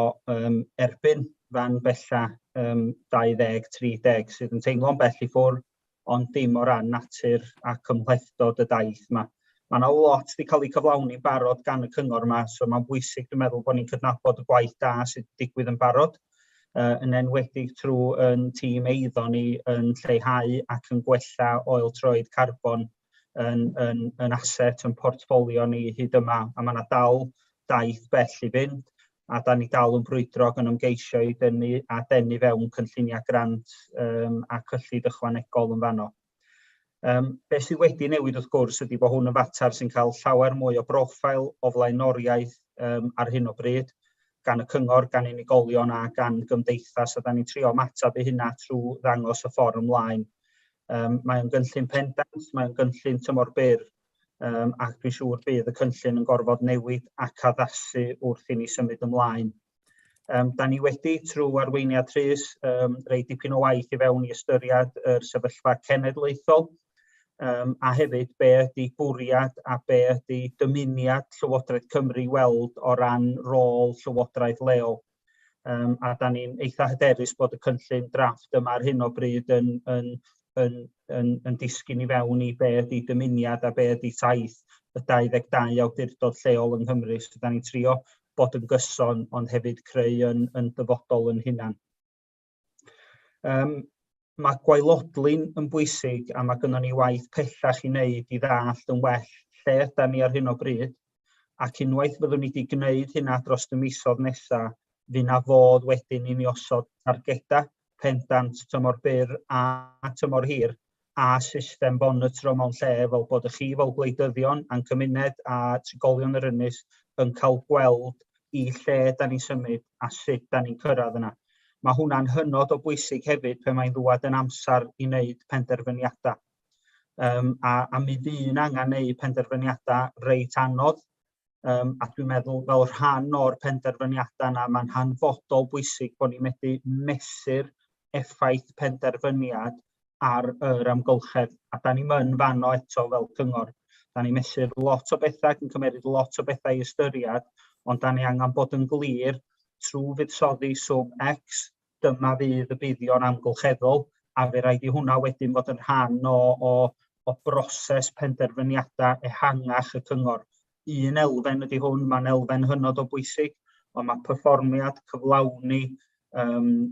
erbyn fan bella 2030, sydd yn teimlo'n bell i ffwrdd, ond dim o ran natur a cymhlethdod y daith yma. Mae yna lot wedi cael ei cyflawni'n barod gan y cyngor yma, so mae'n bwysig dwi'n meddwl bod ni'n cydnabod y gwaith da sydd wedi digwydd yn barod, yn enwedig trwy yn tîm eiddo ni yn lleihau ac yn gwella oel troed carbon yn asset, yn portffolio ni hyd yma, a mae yna dal daith bell i fynd, a da ni dal yn brwydro ac yn ymgeisio i dynnu a denu fewn cynlluniau grant a cyllid ychwanegol yn fanno. Be sydd wedi newid wrth gwrs ydy bod hwn yn fater sy'n cael llawer mwy o broffail o flaenoriaeth ar hyn o bryd gan y cyngor, gan unigolion a gan gymdeithas, a da ni'n trio ymateb i hynna trwy ddangos y ffordd ymlaen. Mae o'n gynllun pendant, mae o'n gynllun tymor byr, ac dwi'n siŵr bydd y cynllun yn gorfod newid ac addasu wrth i ni symud ymlaen. Da ni wedi, trwy arweiniad Rhys, rei dipyn o waith i fewn i ystyried yr sefyllfa cenedlaethol, a hefyd be ydy bwriad a be ydy dymuniad Llywodraeth Cymru weld o ran rôl Llywodraeth leol. A da ni'n eitha hyderus bod y cynllun drafft yma ar hyn o bryd yn disgyn i fewn i be ydy dymuniad a be ydy taith y 22 awdurdod lleol yng Nghymru. So da ni'n trio bod yn gyson, ond hefyd creu yn dyfodol yn hunan. Mae gwaelodlin yn bwysig a mae gynnon ni waith pellach i wneud i ddallt yn well lle ydan ni ar hyn o bryd, ac unwaith fyddwn ni wedi gwneud hynna dros y misoedd nesaf, Fydd 'na fodd wedyn i ni osod targedau pendant tymor byr a tymor hir a system fonitro mewn lle fel bod y chi fel gwleidyddion a'n cymuned a trigolion yr ynys yn cael gweld i lle da ni'n symud a sut da ni'n cyrraedd yna. Mae hwnna'n hynod o bwysig hefyd pe mae'n ddwad yn amser i wneud penderfyniadau. A mi fydd angen wneud penderfyniadau reit anodd. A dwi'n meddwl fel rhan o'r penderfyniadau yna, mae'n hanfodol bwysig bod ni'n medru mesur effaith penderfyniad ar yr amgylchedd. A da ni'n mynd fanno eto fel cyngor. Da ni'n mesur lot o bethau ac yn cymeryd lot o bethau i ystyried, ond da ni angen bod yn glir trwy fuddsoddi swm X, dyma fydd y buddion amgylcheddol, a fe raid i hwnna wedyn fod yn rhan o broses penderfyniadau ehangach y cyngor. Un elfen ydy hwn, mae'n elfen hynod o bwysig, ond mae perfformiad, cyflawni,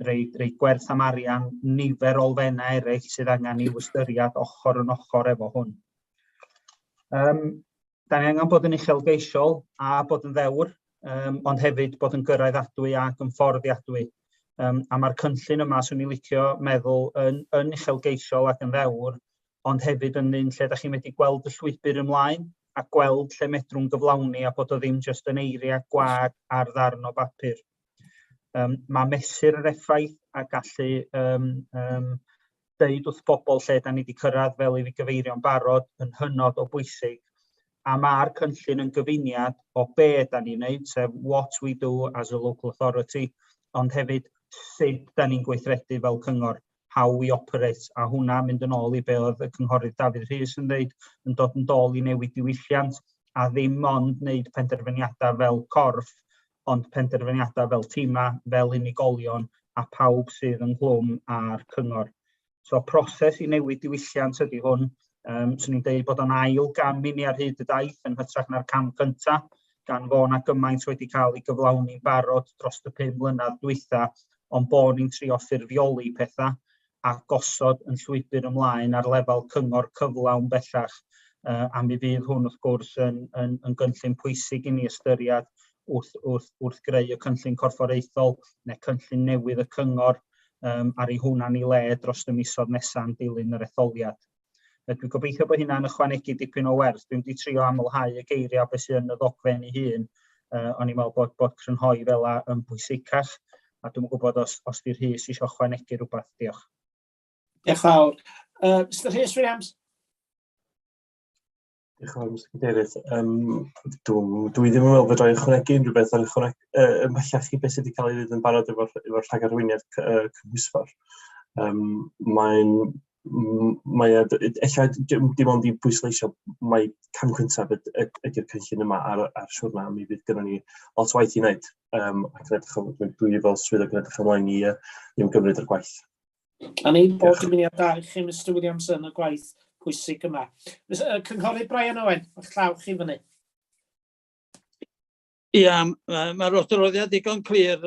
reit gwerth am arian, nifer o elfennau eraill sydd angen i'w ystyried ochr yn ochr efo hwn. Da ni angen bod yn uchelgeisiol a bod yn ddewr, ond hefyd bod yn gyraeddadwy ac yn fforddiadwy. A mae'r cynllun yma, swn i'n licio meddwl, yn uchelgeisiol ac yn ddewr, ond hefyd yn un lle da chi'n medru gweld y llwybr ymlaen a gweld lle medrwn gyflawni a bod o ddim jyst yn eiriau gwag ar ddarn o bapur. Mae mesur yr effaith a gallu deud wrth bobl lle da ni wedi cyrraedd fel i fi gyfeirio'n barod yn hynod o bwysig. A mae'r cynllun yn gyfuniad o be da ni'n wneud, sef what we do as a local authority, ond hefyd sut da ni'n gweithredu fel cyngor, how we operate, a hwnna mynd yn ôl i be oedd y cynghorydd Dafydd Rhys yn dweud, yn dod yn dôl i newid diwylliant, a ddim ond wneud penderfyniadau fel corff, ond penderfyniadau fel tîmau, fel unigolion, a pawb sydd ynghlwm â'r cyngor. So proses i newid diwylliant ydy hwn. Swn i'n deud bod o'n ail gam i ni ar hyd y daith yn hytrach na'r cam cyntaf, gan fod 'na gymaint wedi cael ei gyflawni'n barod dros y 5 mlynedd dwytha, ond bod ni'n trio ffurfioli pethau a gosod yn llwybr ymlaen ar lefel cyngor cyflawn bellach. A mi fydd hwn wrth gwrs yn gynllun pwysig i ni ystyried wrth greu y cynllun corfforaethol neu cynllun newydd y cyngor ar ei hwnna'n ei le dros y misoedd nesaf yn dilyn yr etholiad. Dwi'n gobeithio bod hynna'n ychwanegu dipyn o werth. Dwi'n wedi trio amlhau y geiriau beth sydd yn y ddogfen ei hun, o'n i'n meddwl bod crynhoi fel 'a yn bwysicach, a dwi'n gwybod os di Rhys eisiau ychwanegu rhywbeth. Diolch. Diolch yn fawr. Mr Rhys Williams. Diolch yn fawr, Mr Cadeirydd. Dwi ddim yn meddwl fedra i ychwanegu unrhyw beth ar ymhellach i beth sydd wedi cael ei ddweud yn barod efo rhagarweiniad cynhwysfawr. Mae ella dim ond i bwysleisio mai cam cyntaf ydy'r cynllun yma ar siwrna, mi fydd gynnon ni lot o waith i wneud. Ac yn edrych, dwi fel swyddog yn edrych ymlaen i ymgymryd â'r gwaith. A ni bob dymuniad da i chi, Mr Williams, yn y gwaith pwysig yma. Cynghorydd Brian Owen, eich llaw chi fyny. Ia, mae'r adroddiad digon clir,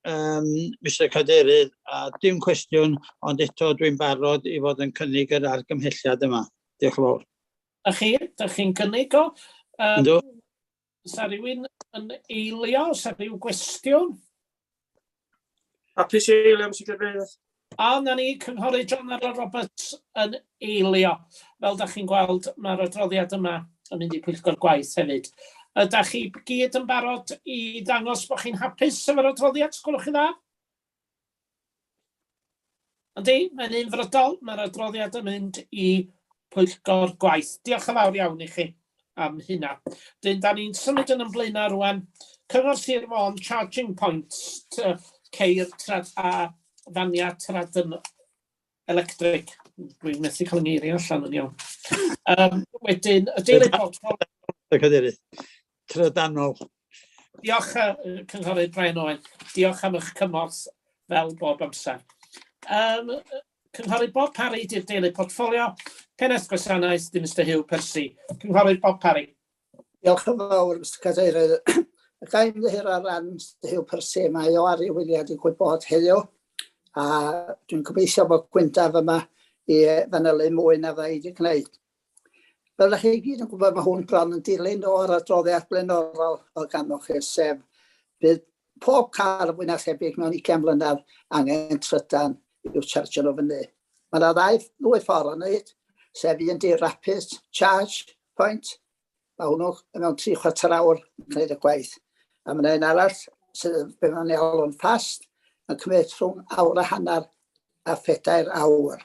Mr Cadeirydd, a dim cwestiwn, ond eto dwi'n barod i fod yn cynnig yr argymhelliad yma. Diolch yn fawr. A chi, dych chi'n cynnig o? Yndw. Sa rhywun yn eilio? Sa rhyw gwestiwn? Hapus i eilio, Mr Cadeirydd. A na ni, Cynghorydd John Arnold Roberts yn eilio. Fel da chi'n gweld, mae'r adroddiad yma yn mynd i pwyllgor gwaith hefyd. Ydych chi gyd yn barod i ddangos bod chi'n hapus efo'r adroddiad, gwelwch chi dda? Yndi, mae'n unfrydol, mae'r adroddiad yn mynd i pwyllgor gwaith. Diolch yn fawr iawn i chi am hynna. Dyn, da ni'n symud yn ymlaen rwan. Cyngor Sir Fôn, charging points, ceir trad a faniau trydan electric. Dwi'n methu cael 'y ngeiriau allan yn iawn. Wedyn, y daily portfolio. Cadeirydd. Trydanol. Diolch, Cynghorydd Brian Owen. Diolch am eich cymorth fel bob amser. Cynghorydd Bob Parry di'r daily portfolio. Pennaeth Gwasanaeth, di Mr Hugh Percy. Cynghorydd Bob Parry. Diolch yn fawr, Mr Cadeirydd. Y ga i ymddiheuro ar ran Mr Hugh Percy, mae o ar ei wyliad i gwybod heddiw. A dwi'n gobeithio bod Gwyndaf yma i fanylu mwy na fydda i wedi gwneud. Fel ydych chi gyd yn gwybod, mae hwn bron yn dilyn o'r adroddiad blaenorol o ganoch chi, sef bydd Pob car fwy na thebyg mewn 20 mlynedd angen trydan i'w chargio nhw fyny. Mae yna ddwy ffordd o wneud, sef un di rapid charge point, mae hwnnw mewn 3/4 awr yn gwneud y gwaith. A mae yna un arall sydd be mae'n ei alw'n fast, yn cymryd rhwng awr a hanner a 4 awr.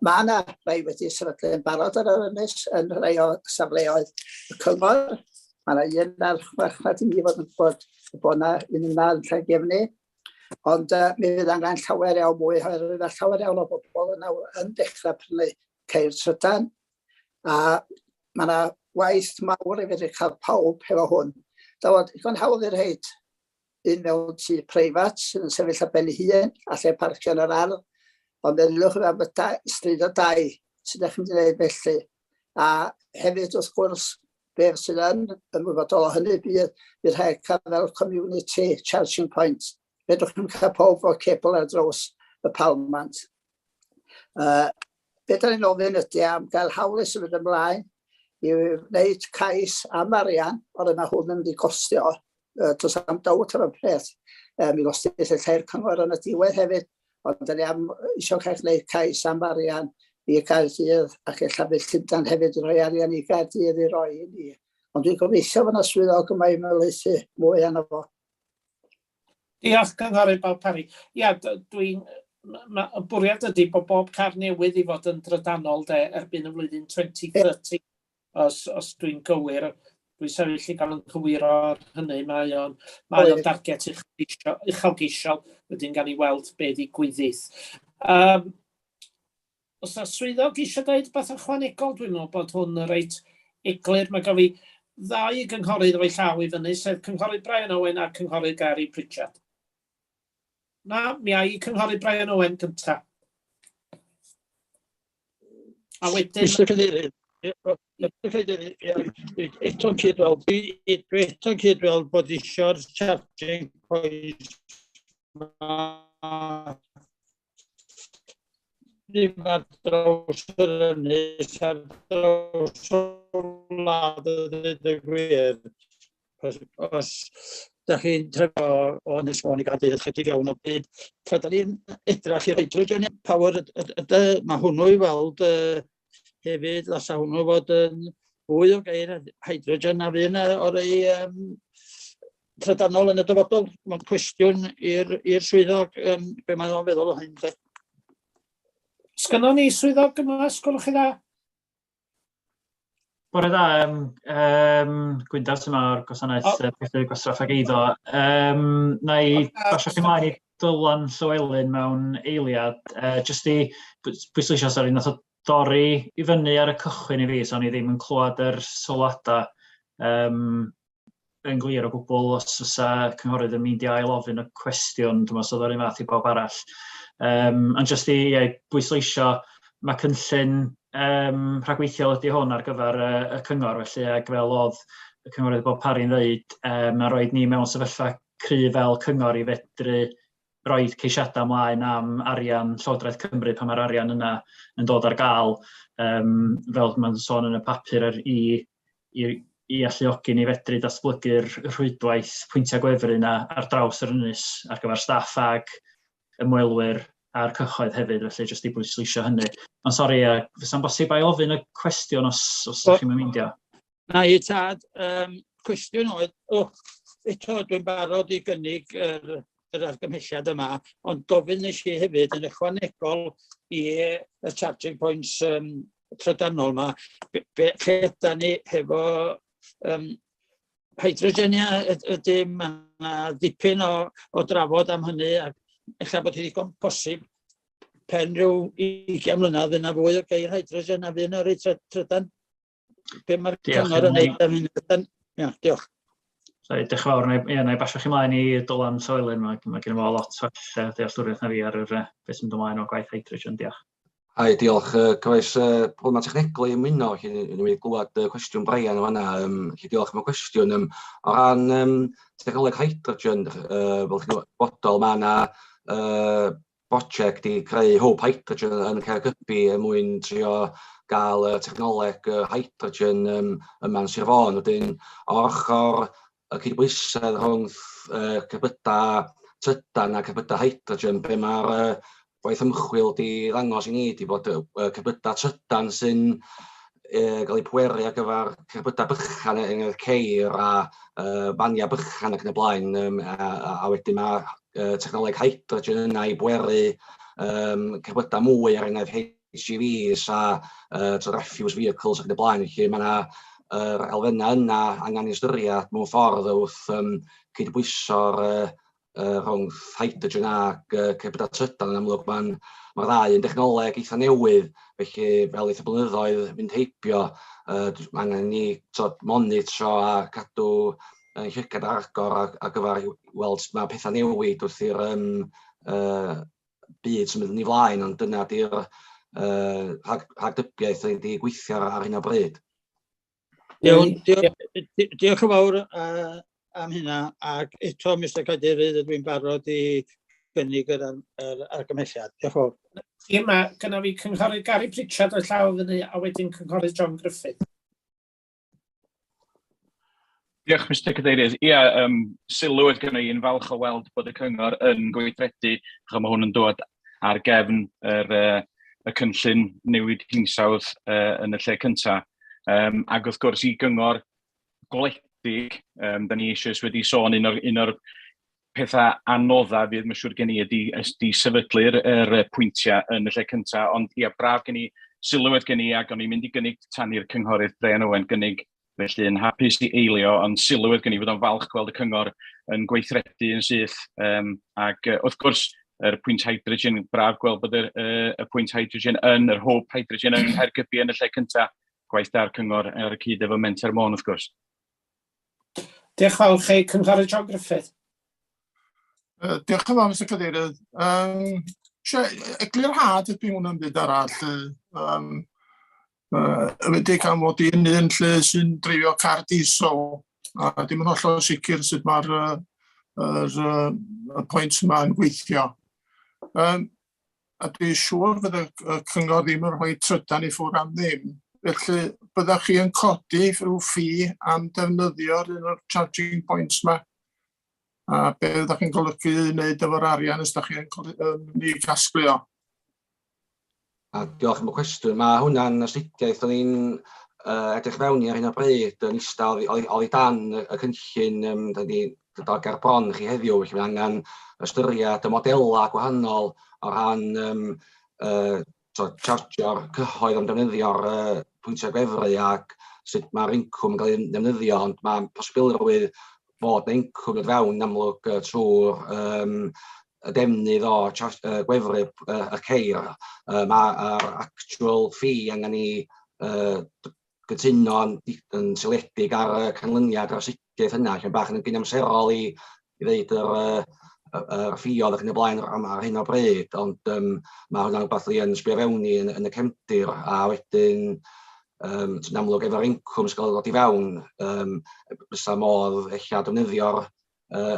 Mae yna rai wedi sefydlu yn barod ar yr ynys yn rhai o safleoedd y cyngor. Mae yna un ar chwechnad i mi fod yn gwybod bod yna un yna yn Llangefni. Ond mi fydd angen llawer iawn mwy, oherwydd mae llawer iawn o bobl yn awr yn dechrau prynu ceir trydan. A mae yna waith mawr i fedru cael pawb hefo hwn. Dawod, digon hawdd i'r rheid un mewn tŷ preifat sydd yn sefyll ar ben ei hun, a lle parcio yn yr ardd, ond meddyliwch am y stryd o dai sydd ydych chi'n mynd i wneud felly. A hefyd, wrth gwrs, be sydd yn ymwybodol o hynny bydd rhaid cael fel community charging point. Fedrwch chi'n cael pawb o cebl ar draws y palmant. Be da ni'n ofyn ydy am gael hawl i symud ymlaen i wneud cais am arian, ond mae hwn yn mynd i gostio, does am dawt am y peth. Mi gostio lle lle'r cyngor yn y diwedd hefyd, ond da ni am eisiau cael gwneud cais am arian i Gaerdydd ac ella bydd Llundain hefyd yn rhoi arian i Gaerdydd i roi i ni. Ond dwi'n gobeithio fod yna swyddog yma i ymhelaethu mwy arno fo. Diolch, Cynghorydd Bob Parry. Ia, dwi'n... Y bwriad ydy bod bob car newydd i fod yn drydanol de erbyn y flwyddyn 2030, os dwi'n gywir. Dwi'n sefyll i gael yn cywiro ar hynny. Mae o'n darget uchelgeisiol, wedyn gawn ni weld be ddigwyddith. Os yna swyddog eisiau dweud beth ychwanegol, dwi'n meddwl bod hwn yn reit eglur. Mae gael fi ddau gynghorydd efo'i llaw i fyny, sef Cynghorydd Brian Owen a Cynghorydd Gary Pritchard. Na, mi ai Cynghorydd Brian Owen gynta. A wedyn. Mr Cadeirydd, Mr Cadeirydd, ie, eto'n cydweld, dwi eto'n cydweld bod eisiau'r charging points ma ddim ar draws yr ynys, ar draws y wlad a dweud y gwir. Os da chi'n trefo o Ynys Môn i Gaerdydd, ychydig iawn o byd. Tra da ni'n edrych i'r hydrogen power, mae hwnnw i weld hefyd, lasa hwnnw fod yn fwy o geir hydrogen na fydd yna o'r ei trydanol yn y dyfodol. Mae'n cwestiwn i'r swyddog be mae'n o'n feddwl o hyn. De. Sgynnon ni swyddog yma, sgwelwch chi dda? Bore da, Gwyndaf sy'n o'r gwasanaeth oh. Pethau Gwastraff ag Eiddo. Na i basio chi mlaen i Dylan Llywelyn mewn eiliad. Jyst i bwysleisio, sori, nath o dorri i fyny ar y cychwyn i fi, so o'n i ddim yn clywed yr sylwadau yn glir o gwbl os fysa cynghorydd yn mynd i ail ofyn y cwestiwn, dwi'n meddwl os oedd o'r un fath i bawb arall. Ond jyst i bwysleisio, mae cynllun rhagweithiol ydy hwn ar gyfer y cyngor, felly, ac fel oedd y cynghorydd Bob Parry'n dweud, mae roed ni mewn sefyllfa cryf fel cyngor i fedru roi ceisiadau ymlaen am arian Llywodraeth Cymru pan mae'r arian yna yn dod ar gael, fel mae'n sôn yn y papur er i alluogi ni fedru datblygu'r rhwydwaith pwyntiau gwefru yna ar draws yr ynys ar gyfer staff ag ymwelwyr a'r cyhoedd hefyd, felly jyst i bwysleisio hynny. Ond sori, fysa'n bosib ail ofyn y cwestiwn os ydych chi'n meindio? Na i tad, cwestiwn oedd, eto dwi'n barod i gynnig yr argymhelliad yma, ond gofyn nes i hefyd yn ychwanegol i y charging points trydanol yma, lle yda ni hefo hydrogenia ydy, mae yna ddipyn o drafod am hynny, ac ella bod hi ddigon posib pen rhyw 20 mlynedd yna fwy o geir hydrogen na fydd yna rei trydan. Be mae'r cyngor yn neud am hynny? Ia, diolch. Sorry, diolch yn fawr. Na i basio chi mlaen i Dylan Llywelyn. Mae gen fo lot well dealltwriaeth na fi ar yr, beth sy'n mynd ymlaen o gwaith hydrogen. Diolch. Hai, diolch. Cefais problemau technegol i ymuno, felly yn ymwneud glywed cwestiwn Brian o fanna. Felly diolch am y cwestiwn. O ran technoleg hydrogen, fel chi'n gwybodol, mae yna brosiect i creu hwb hydrogen yn Caergybi er mwyn trio gael technoleg hydrogen yma yn Sir Fôn. Wedyn, o'r ochr y cydbwysedd rhwng cerbydau trydan a cerbydau hydrogen, be mae'r gwaith ymchwil di ddangos i ni ydy bod y cerbydau trydan sy'n gael eu pweru ar gyfer cerbydau bychan, er enghraifft ceir a faniau bychan ac yn y blaen, a wedyn mae technoleg hydrogen yna i bweru cerbydau mwy, er enghraifft HGVs a refuse vehicles ac yn y blaen. Felly mae yna yr elfennau yna angen i ystyried mewn ffordd wrth cydbwyso'r rhwng hydrogen ac cerbydau trydan. Yn amlwg mae'r ddau yn dechnoleg eitha newydd, felly fel eitha blynyddoedd mynd heibio, mae angen i ni monitro a cadw llygad ar agor ar gyfer weld sut mae pethau newid wrth i'r byd symud yn ei flaen, ond dyna di'r rhagdybiaeth ni wedi gweithio ar hyn o bryd. Iawn, diolch yn fawr am hynna, ac eto, Mr Cadeirydd, ydw i'n barod i gynnig yr argymhelliad. Diolch yn fawr. Ie, mae gynna fi Cynghorydd Gary Pritchard o'r llaw fyny, a wedyn Cynghorydd John Griffith. Diolch, Mr Cadeirydd. Ia, sylw oedd gynna i, yn falch o weld bod y cyngor yn gweithredu, achos mae hwn yn dod ar gefn y cynllun newid hinsawdd yn y lle cyntaf. Ac wrth gwrs i gyngor gwledig, da ni eisoes wedi sôn un o'r pethau anodda fydd mae'n siŵr gen i ydy sefydlu'r pwyntiau yn y lle cyntaf, ond ia, braf gen i, sylw oedd gen i, ac o'n i'n mynd i gynnig tan i'r Cynghorydd Brian Owen gynnig, felly yn hapus i eilio, ond sylw oedd gen i fod o'n falch gweld y cyngor yn gweithredu yn syth. Ac wrth gwrs, yr pwynt hydrogen, braf gweld bod y pwynt hydrogen yn, yr hwb hydrogen yng Nghaergybi yn y lle cyntaf. Gwaith da'r cyngor ar y cyd efo Menter Môn, wrth gwrs. Diolch fawr chi, Cynghorydd John Griffith. Diolch yn fawr, Mr Cadeirydd. Eglurhad ydw i'n hwnna'n byd arall. Wedi am fod i'n un lle sy'n dreifio car diesel, a dim yn hollol sicr sut mae'r y pwynt yma'n gweithio. A dwi'n siŵr fydd y cyngor ddim yn rhoi trydan i ffwrdd am ddim. Felly, byddech chi yn codi rhyw ffi am defnyddio'r un o'r charging points yma? A be ydych chi'n golygu i wneud efo'r arian os ydych chi'n ei gasglu o? A diolch am y cwestiwn. Mae hwnna'n astudiaeth o'n i'n edrych fewn i ar hyn o bryd yn eistedd oddi dan y cynllun da ni dod ger bron chi heddiw, felly mae angen ystyried y modelau gwahanol o ran chargio'r cyhoedd am defnyddio'r pwyntiau gwefru ac sut mae'r incwm yn cael ei ddefnyddio, ond mae posibilrwydd fod na incwm dod fewn amlwg trwy'r y defnydd o gwefru y ceir. Mae'r actual fee angen i gytuno yn seiliedig ar y canlyniad o'r astudiaeth yna, lle bach yn gynamserol i ddeud yr ffioedd ac yn y blaen ar hyn o bryd, ond mae hwnna'n rhywbeth i yn sbio fewn i yn y cefndir, a wedyn yn amlwg efo'r incwm sy'n cael ei ddod i fewn, fysa modd ella defnyddio'r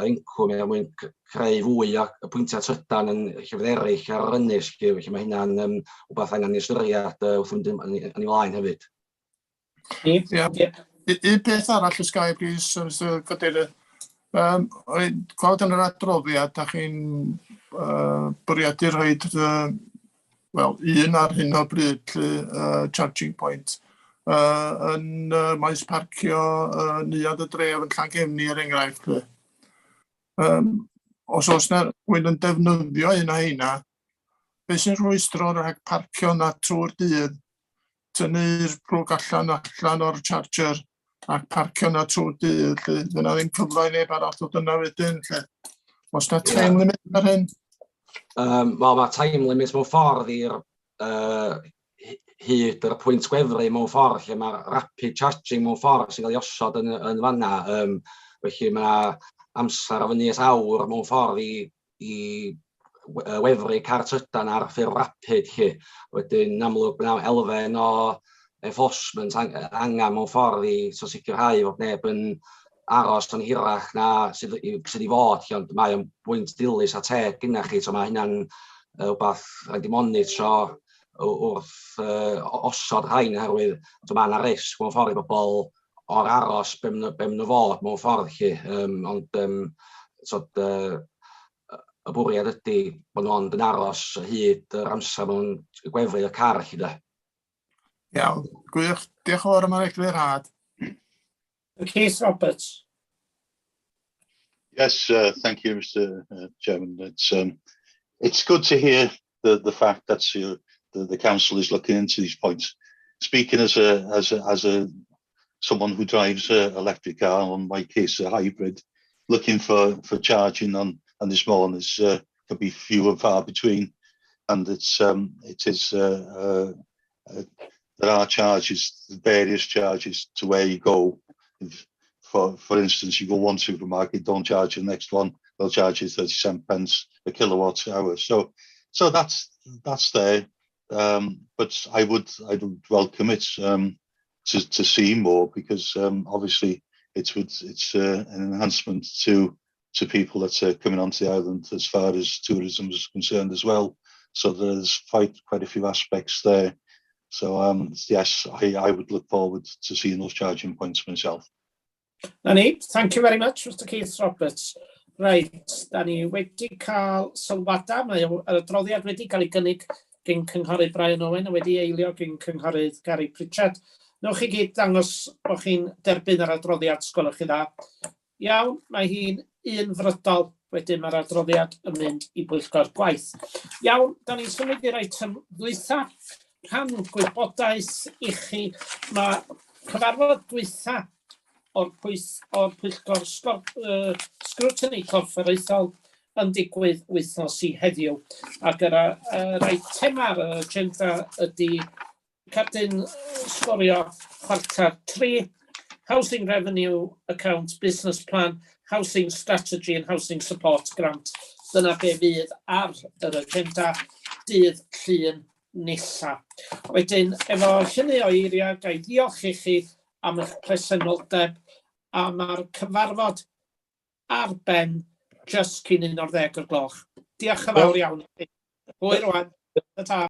incwm er mwyn creu fwy o pwyntiau trydan yn llefydd eraill ar yr ynys, felly mae hynna'n rhywbeth angen i ystyried wrth fynd yn ei flaen hefyd. Ie. Un peth arall os ga i, plîs, Mr Cadeirydd. O'n gweld yn yr adroddiad, da chi'n bwriadu rhoi wel, un ar hyn o bryd, lle, charging point, yn maes parcio Neuadd y Dref yn Llangefni, er enghraifft. Lle. Os oes na rhywun yn defnyddio un o heina, beth sy'n rhwystro rhag parcio na trwy'r dydd, tynnu'r plwg allan o'r charger ac parcio na trwy'r dydd, lle fydd ddim cyfle i neb arall ddod yna wedyn, lle. Oes na time limit ar hyn? Wel, mae time limit mewn ffordd i'r hyd yr pwynt gwefru mewn ffordd, lle mae'r rapid charging mewn ffordd sy'n cael ei osod yn fanna. Felly mae amser o fyny at awr mewn ffordd i wefru car trydan ar ffurf rapid. Lle. Wedyn, amlwg, mae elfen o enforcement angen mewn ffordd i so sicrhau fod neb yn aros yn hirach na sydd i fod, lle, ond mae o'n bwynt dilys a teg gyda chi, so mae hynna'n rhywbeth rhaid i monitro wrth osod rhain, oherwydd so mae yna risg mewn ffordd i bobl o'r aros be maen nhw fod mewn ffordd chi. Ond so, y bwriad ydy bod nhw ond yn aros hyd yr amser maen nhw'n gwefru y car chi de. Iawn, gwych. Diolch yn fawr am yr eglurhad. Keith Roberts. Yes, thank you, Mr. Chairman. It's good to hear the fact that the council is looking into these points. Speaking as a someone who drives an electric car, on my case a hybrid, looking for charging on this morning is can be few and far between, and it's it is there are charges, various charges to where you go. If, for instance, you go one supermarket, don't charge the next one, they'll charge you 37 pence a kilowatt hour. So that's there. But I would welcome it to see more because obviously it's an enhancement to people that are coming onto the island as far as tourism is concerned as well. So there's quite a few aspects there. So yes, I would look forward to seeing those charging points myself. Na ni, thank you very much, Mr Keith Roberts. Reit, da ni wedi cael sylwadau, mae yr adroddiad wedi cael ei gynnig gyn cynghorydd Brian Owen a wedi eilio gyn cynghorydd Gary Pritchard. Newch chi gyd dangos bod chi'n derbyn yr adroddiad, sgwelwch chi dda. Iawn, mae hi'n unfrydol, wedyn mae'r adroddiad yn mynd i bwyllgor gwaith. Iawn, da ni'n symud i'r eitem ddwytha. Rhan gwybodaeth i chi. Mae cyfarfod dwytha o'r pwyllgor sgrwtini corfforaethol yn digwydd wythnos i heddiw. Ac yr eitem ar yr agenda ydy cardyn sgorio chwarter 3, Housing Revenue Account Business Plan, Housing Strategy and Housing Support Grant. Dyna be fydd ar yr agenda dydd Llun nesa. Wedyn, efo hynny o eiriau, ga i ddiolch i chi am eich presenoldeb a mae'r cyfarfod ar ben just cyn 11 o'r gloch. Diolch yn fawr iawn i chi. Hwyr rwan. Ta-ta.